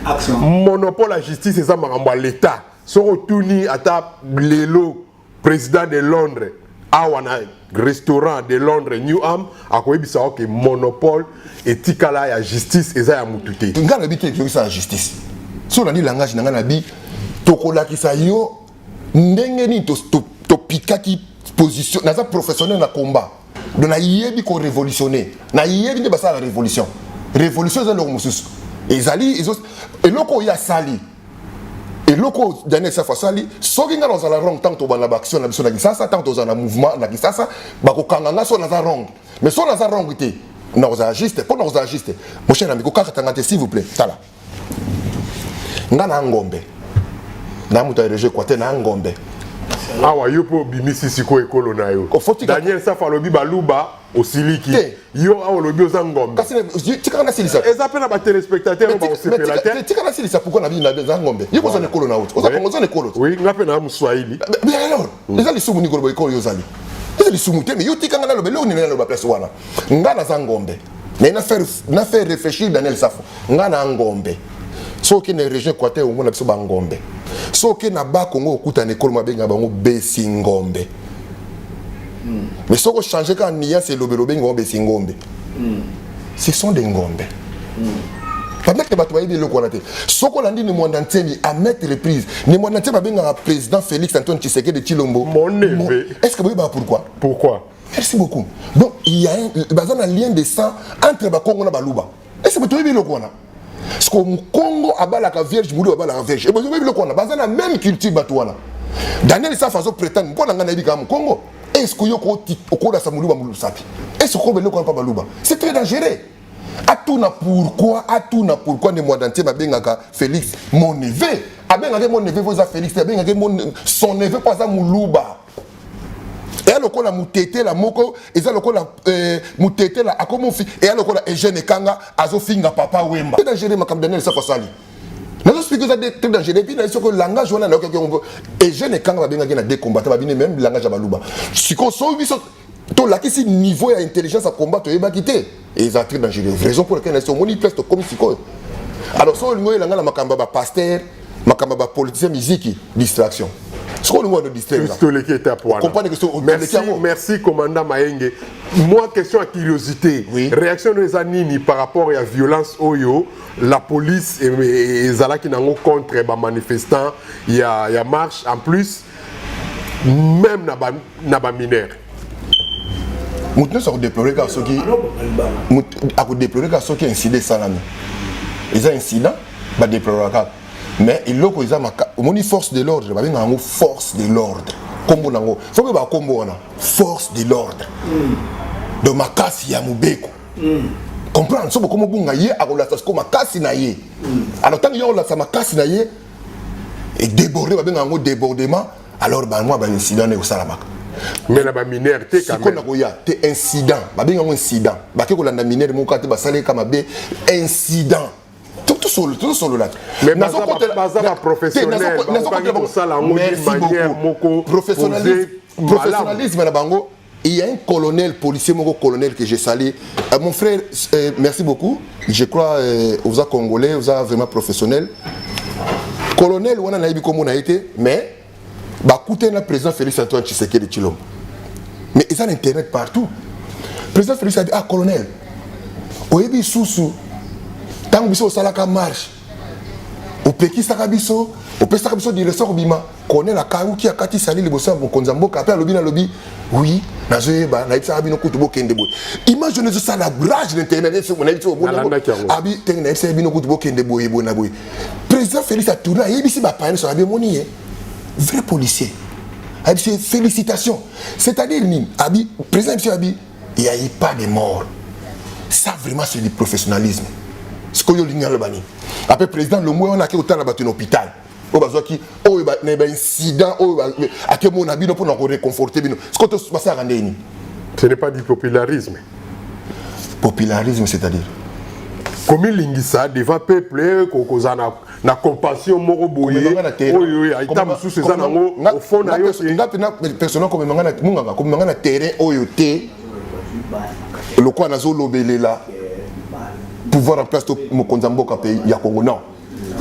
Action. Monopole ya justice eza makambo ya l'État. Soki otuni ata lelo président de Londres awa na restaurant de Londres Newham, akoyebisa yo ke monopole etikala ya justice eza ya mutu te. Ngai nayebi te tokisala justice. So olandi langage na ngai, nabi tokolakisa yo ndenge nini topikaki position. Naza professionnel na combat, donc nayebi korévolutionner, nayebi nde basala révolution. Révolution eza eloko mosusu, ezali eloko oyo asali, eloko oyo Daniel Safu asali. Soki ngai nazala wrong, ntango tobanda baaction na biso na Kisasa, ntango tozala na mouvement na Kisasa, bakokanga nga so naza wrong. Mais so naza wrong te, nakozala juste. Mpo nakozala juste, mon cher ami, kokakatanga te, s'il vous plaît. Tala, nga na ngombe na moto ya région Équateur, na ngombe. Awa yo mpe obimisi sikoyo ekolo na yo. Daniel Safu alobi baluba, osiliki. Te. Yo awa olobi oza ngombe. Kasi tikaka nasilisa. Eza mpe na batéléspectateur oyo bakosepela te. Tika nasilisa. Pourquoi na bino eza ngombe? Yo koza na ekolo na oti, oza Kongo, oza na ekolo te. Oui, nga mpe na moswahili. Mais alors eza lisumu nini koloba ekolo yo ozali? Eza lisumu te. Mais yo tikanga naloba eloko nini naloba place wana. Nga naza ngombe, mais na faire réfléchir Daniel Safo. Nga na ngombe, soki okende région Équateur, omona biso bangombe. Soki okende na Bakongo, okutana ekolo mabenga bango besi ngombe. Mais soki ochange kaka nuance elobeli, obengi bango besi ngombe. Ce sont des ngombe. Pendant que bato bayebi eloko wana te, soki olandi Ne Mwanda Nsemi à maintes reprises, Ne Mwanda Nsemi abengaka président Félix Antoine Tshisekedi Tshilombo Mon neveu. Est ce que boyebaka pourquoi? Pourquoi? Merci beaucoup. Donc il y a un baza na lien de sang entre Bakongo na Baluba. Est ce que toyebi eloko wana? Parce que Mokongo abalaka vierge, mulu abalaka vierge. Boyebi eloko wana? Baza na même culture bato wana. Daniel Safa azoprétendre mpo na ngai nayebi kaka Mokongo. Est ce que yo okolasa moluba molusapi? Est ce que okoba eloko wana mpa baluba? C'est très dangereux. Atuna pourquoi, atuna pourquoi Ne Mwanda Nsemi abengaka Félix mon neveu. Abengaki mon neveu po eza Félix te, abengaki son neveu mpo aza moluba. Eya lokola mutetela moko, eza lokola mutetela akomofi, eya lokola Eugène Ekanga azofinga Papa Wemba. Très dangereux makambo Daniel Safu asali. Nazoexpliquer, eza très dangereux. Et puis na soko langage wana nayokaki yango, Eugène Ekanga babengaki na deux combattants, babini même langage ya baluba. Sikoyo so biso tolakisi niveau ya intelligence ya combat, toyebaki te. Eza très dangereux, raison pour laquelle omoni place tokomi sikoyo. Alors soki olingi oyelanga na makambo ya bapasteur, makambo ya bapoliticien, miziki, distraction, soki olingi wana distraire. Toleki étape wana. Comprendre que so Merci, merci commandant Mayenge. Moi, question à curiosité. Oui. Réaction no eza nini par rapport ya violence oyo la police ezalaki nango contre bamanifestant ya marche, en plus même na bamineur? Moto nyonso akodéplore kaka soki akodéplore kaka soki incident esalami, eza incident, badéploraka kaka. Mais eloko eza, omoni, force de l'ordre, babengaka yango force de l'ordre, nkombo nango soki bakombo wana force de l'ordre, donc makasi ya mobeko, comprendre? So bokoma obunga, ye akolasa siko makasi na ye. Alors ntango ye akolasa makasi na ye, edéborde, babengaka yango débordement. Alors bamwa baincident wana ekosalamaka. Mais na bamineur te quand Sikoyo même. Nakoya te. Incident, babengi yango incident, bake kolanda minere moko te, basaleka mabe, incident. Tozosolola te. Mais baza baprofessionnel, bakokaki kosala yango d'une manière moko Professionnalisme, posée. professionnalisme na bango. Il y a un colonel policier moko, colonel que je salue, mon frère, merci beaucoup. Je crois oza congolais, oza vraiment professionnel. Colonel wana, nayebi kombo na ye te, mais bakutani na président Félix Antoine Tshisekedi Tshilombo. Mais eza na internet partout. Président Félix abi: "Ah colonel, oyebi susu ntango biso osalaka marche, opekisaka biso, opesaka biso direction kobima." Colonel akauki, akati sali liboso ya mokonzi ya mboka, mpe alobi: "Nalobi oui, nazoyeba, nayebisaka bino kutu bokende boye." Image wana ezosala rage na internet, nayebi so. Nalandaki yango. Abi ndenge nayebisaka bino kutu bokende boye, boye na boye. Président Félix atourne, ayebisi bapaya nyonso, abi: "Omoni ye, vrai policier." Ayebisi ye: "Félicitation." C'est-à-dire nini? Abi président ayebisi, abi: "Il y a eu pas de mort." Ça vraiment, c'est du professionnalisme. Sikoyo olingi aloba nini? Après, président lomwe wana ake kotala bato na hôpital oyo bazwaki oyo na baincident oyo, ake mona bino mpona koréconforte bino. Sikoyo basalaka ndenge nini? Ce n'est pas du popularisme? Popularisme, c'est-à-dire? Komilingisa devant peuple, kozala na compassion moko boye oyo ata mosusu eza nango au fond na yo te. Nga mpena personnel, komemanga na munganga, komemanga na terrain oyo te. Lokola nazolobelela pouvoir en place to mokonzi ya mboka mpe ya Congo, non.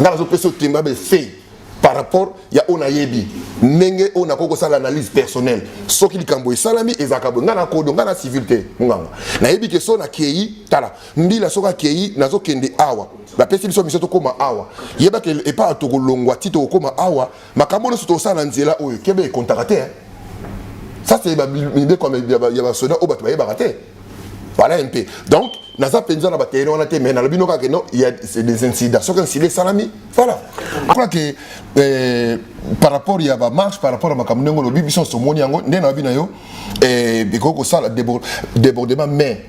Nga nazopesa otemba bafaits par rapport ya oyo nayebi, ndenge oyo nakoki kosala analyse personnelle. Soki likambo esalami, ezalaka boye. Nga na kodo, nga na civil te, monganga. Nayebi ke so nakei, tala mbila, soki akei, nazokende awa, bapesi biso mission, tokóma awa. Yebake epai tokolongwa ti tokokóma awa, makambo nyonso tokosala na nzela oyo, kebe ekontaka te. Ça, c'est mibeko ya basoda oyo bato bayebaka te. Voilà un peu. Donc naza mpenza na baterrain wana te, mais nalobi no kaka non, il y a des incidents. Soki incident esalami, voilà. Je crois que par rapport ya bamarche, par rapport ya makambo ndenge olobi, biso nyonso tomoni yango nde nalobi na yo, ekoki kosala débordement. Mais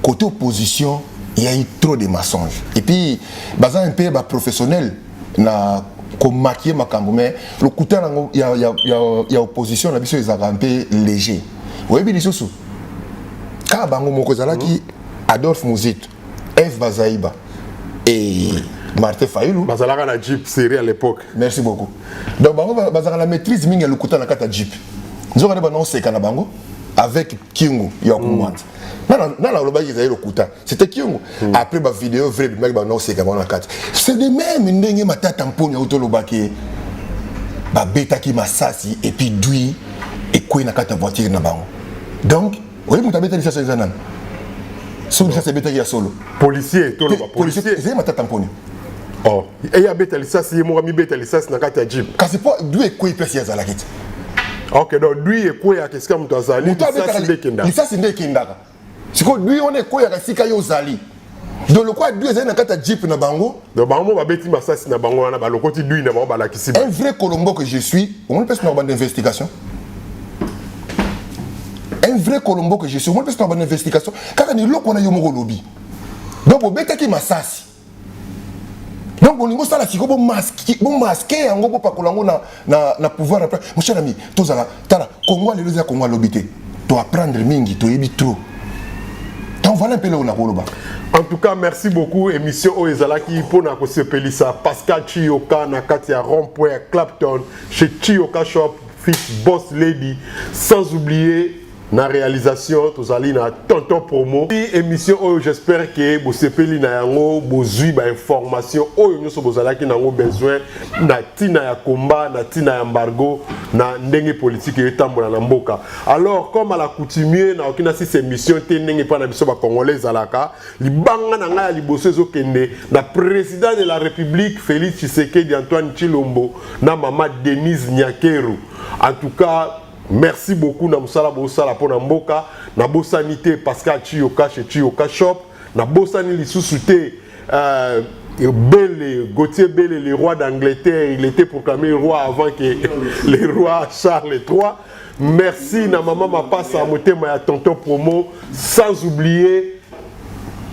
côté opposition, il y a eu trop de mensonges et puis baza un peu baprofessionnel na komaquiller makambo. Mais lokuta nango ya opposition na biso ezalaka un peu léger. Oyebi lisusu kaka bango moko ezalaki Adolphe Muzito, Eve Bazaiba et Martin Fayulu. Bazalaka na jeep série à l'époque. Merci beaucoup. Donc bango bazalaka na maîtrise mingi ya lokuta na kati ya jeep. Nzoka nde bana oseka na bango avec Kingu ya Kumwanza. Nana alobaki ezali lokuta, c'était Kingu. Après, bavideo vrai bimaki, bana oseka bango na kati. C'est de même ndenge Matata Mponi auti olobaki, babetaki masasi et puis dui ekwei na kati ya voiture na bango. Donc oyebi moto abetaki lisasi eza nani? Soki lisasi ebetaki ya solo? Policier, toloba policier. Ezali Matata Mponi. Oh, eye abeta lisasi, ye moko amibeta lisasi na kati ya jeep? Kasi mpo dui ekwei place ye azalaki te. Ok, donc dui ekweyaka esika moto azali? Moto lisasi nde ekendaka? Lisasi nde ekendaka. Sikoyo dui wana ekweyaka esika ye ozali. Donc lokola dui ezali na kati ya jeep na bango. Donc bango mo babeti masasi na bango wana, balokoti dui na bango, balakisi. Un vrai colombo que je suis, omoni mpesi na kobanda investigation. Un vrai colombo que je suis, omoni mpesi na kobanda investigation kaka na eloko wana yo moko olobi. Donc bobetaki masasi, donc bolingi osala sikoyo bomasquer yango, bopakola yango na pouvoir. Après, mon cher ami, tozala, tala Kongo lelo eza Kongo alobi te. Toapprendre mingi, toyebi trop. Donc voilà un peu lelo nakoloba. En tout cas, merci beaucoup. Émission oyo ezalaki mpona kosepelisa Pascal Chiyoka na kati ya rond-point ya Clapton, chez Chiyoka Shop, fils Boss Lady, sans oublier Na réalisation tozali na Tonton Promo. Émission oyo, j'espère que bosepeli na yango, bozwi ba information oyo nyonso bozalaki nango besoin na ntina ya combat, na ntina ya embargo, na ndenge politique etambola na mboka. Alors, comme à l'accoutumée, nakoki nasisa émission te ndenge epai na biso bacongolais ezalaka. Libanga na ngai ya liboso ezokende na président de la République Félix Tshisekedi Antoine Tshilombo na mama Denise Nyakeru. En tout cas, merci beaucoup na mosala bosala mpo na mboka. Nabosani te Pascal Chiyoka chez Chiyoka Shop. Nabosani lisusu te Bele, Gauthier Bele, le roi d'Angleterre. Il était proclamé roi avant que le roi Charles III. Merci na mama Mapasa, motema ya Tonton Promo, sans oublier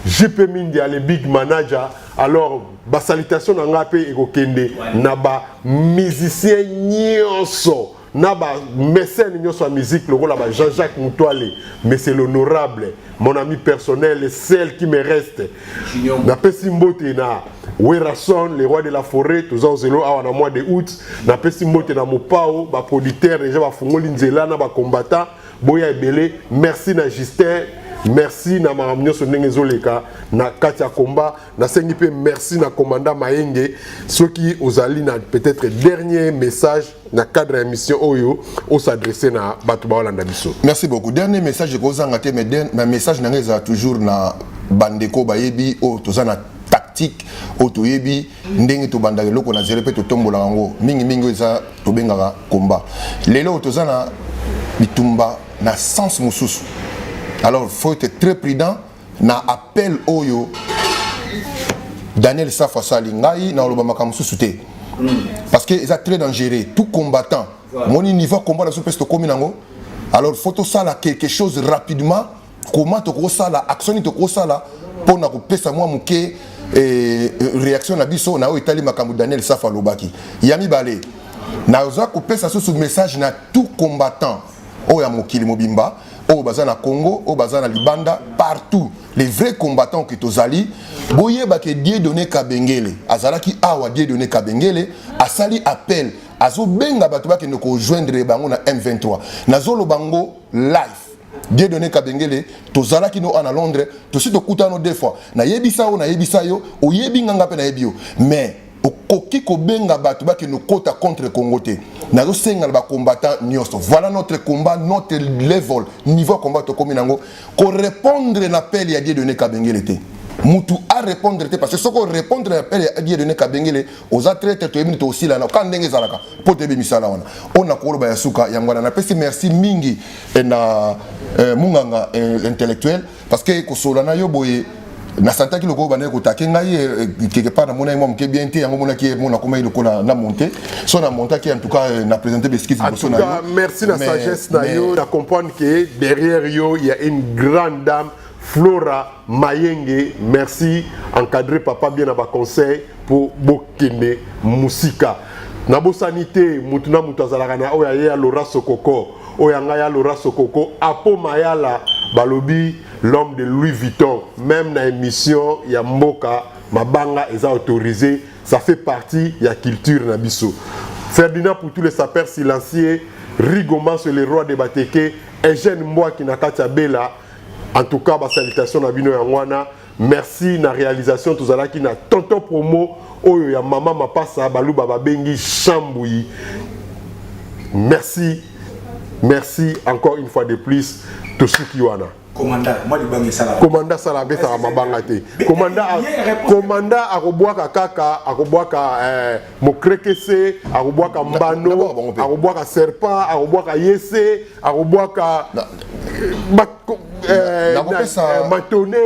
JP Mindia, le big manager. Alors, ba salutation na nga pe ekokende na ba musicien nyonso, na ba mécène nyonso ya musique lokola ba Jean-Jacques Mutwale, mais c'est l'honorable, mon ami personnel, celle qui me reste. Napesi mbote na Werason, le roi de la forêt, toza ozelo awa na mois de août. Napesi mbote na Mopao, baproducteur déjà bafungoli nzela na bacombattant boya ebele. Merci na Justin, merci na makambo nyonso ndenge ezoleka na kati ya combat. Nasengi mpe merci na commandant Mayenge. Soki ozali na peut-être dernier message na cadre ya émission oyo, os'adresse na bato baolanda biso. Merci beaucoup. Dernier message ekozanga te, mais ma message na ngai ezala toujours na bandeko bayebi oyo toza na tactique, oyo toyebi ndenge tobandaka eloko na zelo mpe totombolaka yango. Mingimingi oyo eza tobengaka combat, lelo oyo toza na bitumba na sens mosusu. Alors, faut être très prudent na appel oyo Daniel Safu asali. Ngai na oloba makambo mosusu te parce que eza très dangereux. Tout combattant moni niveau combat na biso mpe tokomi nango. Alors, faut tosala quelque chose rapidement. Comment tokosala action nini tokosala mpona kopesa mwa moke réaction na biso na oyo etali makambo Daniel Safu alobaki? Ya mibale, naza kopesa susu message na tout combattant oyo ya mokili mobimba, oyo baza na Congo, oyo baza na libanda, partout, les vrais combattants ke tozali. Boyeba ke Dieudonné Kabengele azalaki awa. Dieudonné Kabengele asali appel, azobenga bato bakende kojoindre bango na M23. Nazoloba ngo live. Dieudonné Kabengele, tozalaki no na Londres, tosi tokutano deux fois. Nayebisa yo, nayebisa yo, oyebi nganga mpe nayebi yo, mais okoki kobenga bato bakende okota contre Congo te. Nazosenga na bacombattant nyonso, voilà notre combat, notre level, niveau ya combat tokomi nango. Korépondre na appel ya Dieudonné Kabengele te. Mutu arépondre te, parce que soki orépondre na appel ya Dieudonné Kabengele, oza traître. Toyebi nini tosila na ka ndenge ezalaka mpo toyebi misala wana. Oyo nakoloba ya suka yango wana. Napesi merci mingi na munganga intellectuel, parce que kosolola na yo boye, nasantaki lokola bandaki kotake ngai quelque part. Namonaki mwa moke bien te, yango monaki mo nakomaki lokola na monte so na montaki. En tout cas, na présente baexcuse liboso na yo. Merci na sagesse na yo na comprendre que derrière yo, il y a une grande dame, Flora Mayenge. Merci, encadré papa bien na baconseil po bokende musika. Nabosani te mutu na mutu azalaka na oyo aye ya Lora Sokoko, oyo ya ngai ya Lora Sokoko Apo Mayala, balobi l'homme de Louis Vuitton. Même na émission ya mboka, mabanga eza autorisé, ça fait partie ya culture na biso. Ferdinand pour tous les sapeurs silencieux, Rigomas le roi de Bateke, Eugène Mbwaki na kati ya Bela. En tout cas, basalutation na bino yango wana. Merci na réalisation, tozalaki na Tonton Promo, oyo ya mama Mapasa, baluba babengi Chambouyi. Merci, merci encore une fois de plus. Tosuki wana. Commandant, moi libanga esala. Commandant sala, abetaka mabanga te. Commandant, commandant akobwaka kaka, akobwaka mokrekese, akobwaka mbano, akobwaka serpent, akobwaka yese, akobwaka matone.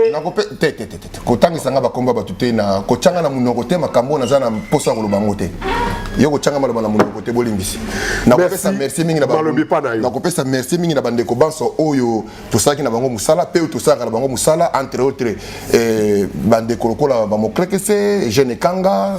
Te, te, te, kotangisa nga bakomba bato te, na kotyanga na monoko te. Makambo oyo naza na mposa ya koloba yango te, yo kotyanga maloba na monoko te. Bolimbisi. Nakopesa merci mingi, nakopesa merci mingi na bandeko banso oyo tosalaki na bango mosala mpe oyo tosalaka na bango mosala, entre autres bandeko lokola bamokrekese Jeune Ekanga,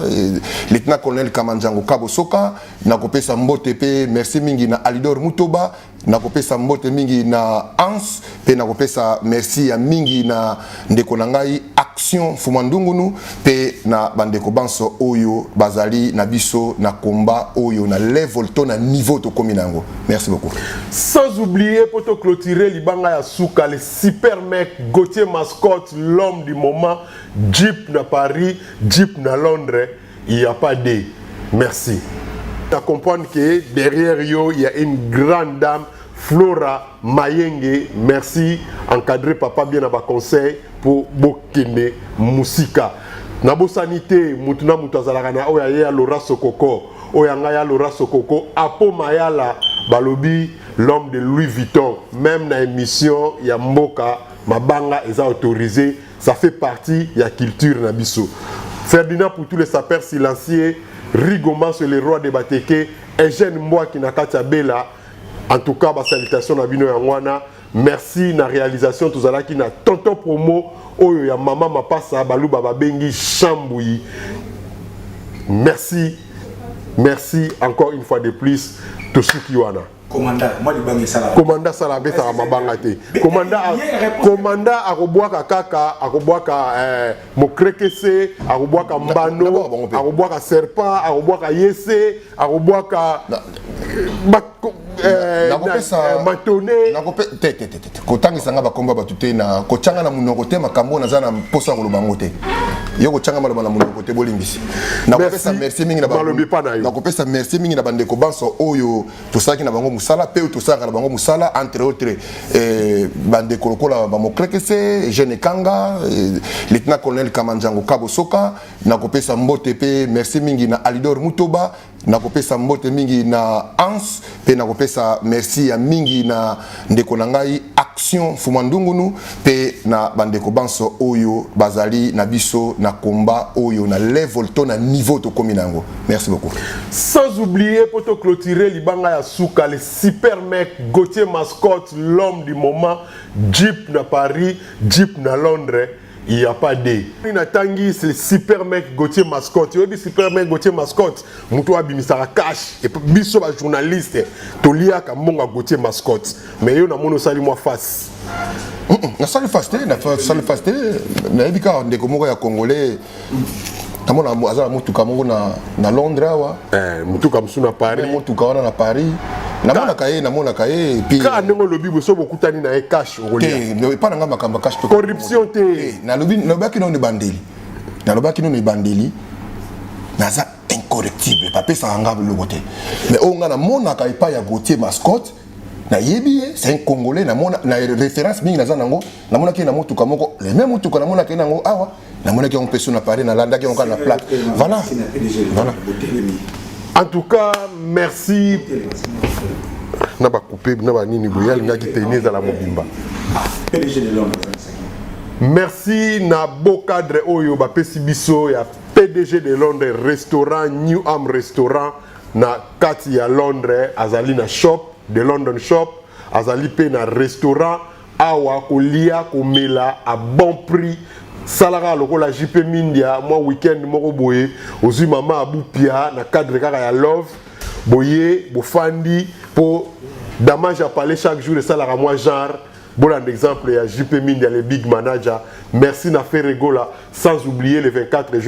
lieutenant colonel Kamanjango Kabosoka. Nakopesa mbote mpe merci mingi na Alidor Mutoba. Nakopesa mbote mingi na Ans mpe nakopesa Nakopesa merci ya mingi na ndeko na ngai Action Fuma Ndungunu mpe na bandeko banso oyo bazali na biso na combat oyo na level to na niveau tokomi na yango. Merci beaucoup. Sans oublier, pour te clôturer, Libanga ya Souka, le super mec, Gauthier Mascotte, l'homme du moment, Jeep na Paris, Jeep na Londres, il n'y a pas de. Merci. Tu comprendre que derrière yo, il y a une grande dame, Flora Mayenge. Merci. Encadré papa bien à conseil pour bokende musika. Nabosani te, mutu na mutu azalaka na oyo aye ya Laura Sokoko, oyo ya ngai ya Laura Sokoko, Apo Mayala, balobi l'homme de Louis Vuitton. Même na émission ya mboka mabanga eza autorisé, ça fait partie ya culture na biso. Ferdinand pour tous les sapeurs silencieux, Rigoma, c'est le roi de Bateke, Eugène Mbwaki na kati ya Bela. En tout cas, ba salutation na bino yango wana. Merci na réalisation, tozalaki na tonton promo oyo ya mama mapasa, baluba babengi Chambouyi. Merci, merci encore une fois de plus. Tosuki wana. Commanda, moi libanga esala. Komanda asala, abetaka mabanga te. Komanda, komanda akobwaka kaka, akobwaka mokrekese, akobwaka mbano, Nabwaka bango mpe. Akobwaka serpent, akobwaka yese, akobwaka matone. Te, te, te, te. Kotangisa nga bakomba bato te, na kotyanga na monoko te. Makambo oyo naza na mposa ya koloba yango te. Yo kotyanga maloba na monoko te, bolimbisi. Nakopesa merci mingi na Malobi epa na yo. Nakopesa merci mingi na bandeko banso oyo tosalaki na bango mosala mpe oyo tosalaka na bango mosala, entre autres bandeko lokola bamokrekese Jeune Ekanga, lieutenant colonel Kamanjango Kabosoka. Nakopesa mbote mpe merci mingi na Alidor Mutoba. Nakopesa mbote mingi na Hans mpe nakopesa merci ya mingi na ndeko na ngai Action Fuma Ndungunu mpe na bandeko banso oyo bazali na biso na combat oyo na level to na niveau tokomi na yango. Merci beaucoup. Sans oublier, pour te clôturer, Libanga ya Souka, le super mec, Gauthier Mascotte, l'homme du moment, Jeep na Paris, Jeep na Londres, il n'y a pas de. Natangi, c'est le super mec Gauthier Mascotte. Oyebi super mec Gauthier Mascotte, mutu abimisaka cash. Et puis, biso ba journaliste, toliaka mbongo ya Gauthier Mascotte. Mais yo namoni osali mwa face. Nasali face te, nasali face te. Nayebi kaka ndeko moko ya congolais, namona aza na motuka moko na Londres awa. Mutuka mosusu na Paris. Motuka wana na Paris, namonaka ye, namonaka ye et puis Kaka ndenge olobi boso, bokutani na ye, cash okolia. Te, epa na nga makambo ya cash Corruption te. Nalobi, nalobaki nano ebandeli, nalobaki nano ebandeli, naza incorrectible, bapesaka nga biloko te. Mais oyo nga namonaka epai ya Gautier Mascotte, nayebi ye, c'est un Congolais. Namona na référence mingi naza nango, namonaki ye na motuka moko, le même motuka namonaki ye nango awa, namonaki yango mpe so na Paris, nalandaki yango kaka na plaque. Voilà. En tout cas, merci na bacoupe na banini boye, alingaki teni ezala mobimba. Merci na beau cadre oyo bapesi biso ya PDG de Londres restaurant, New Am Restaurant na kati ya Londres. Azali na shop de London shop, azali mpe na restaurant awa, kolia, komela à bon prix. Salaka lokola JP Mindia, mwa weekend moko boye, ozwi mama abupia na cadre kaka ya love boye, bofandi mpo damage à parler chaque jour esalaka mwa genre. Bolanda exemple ya JP Mindia, le big manager. Merci na Ferregola, sans oublier le 24.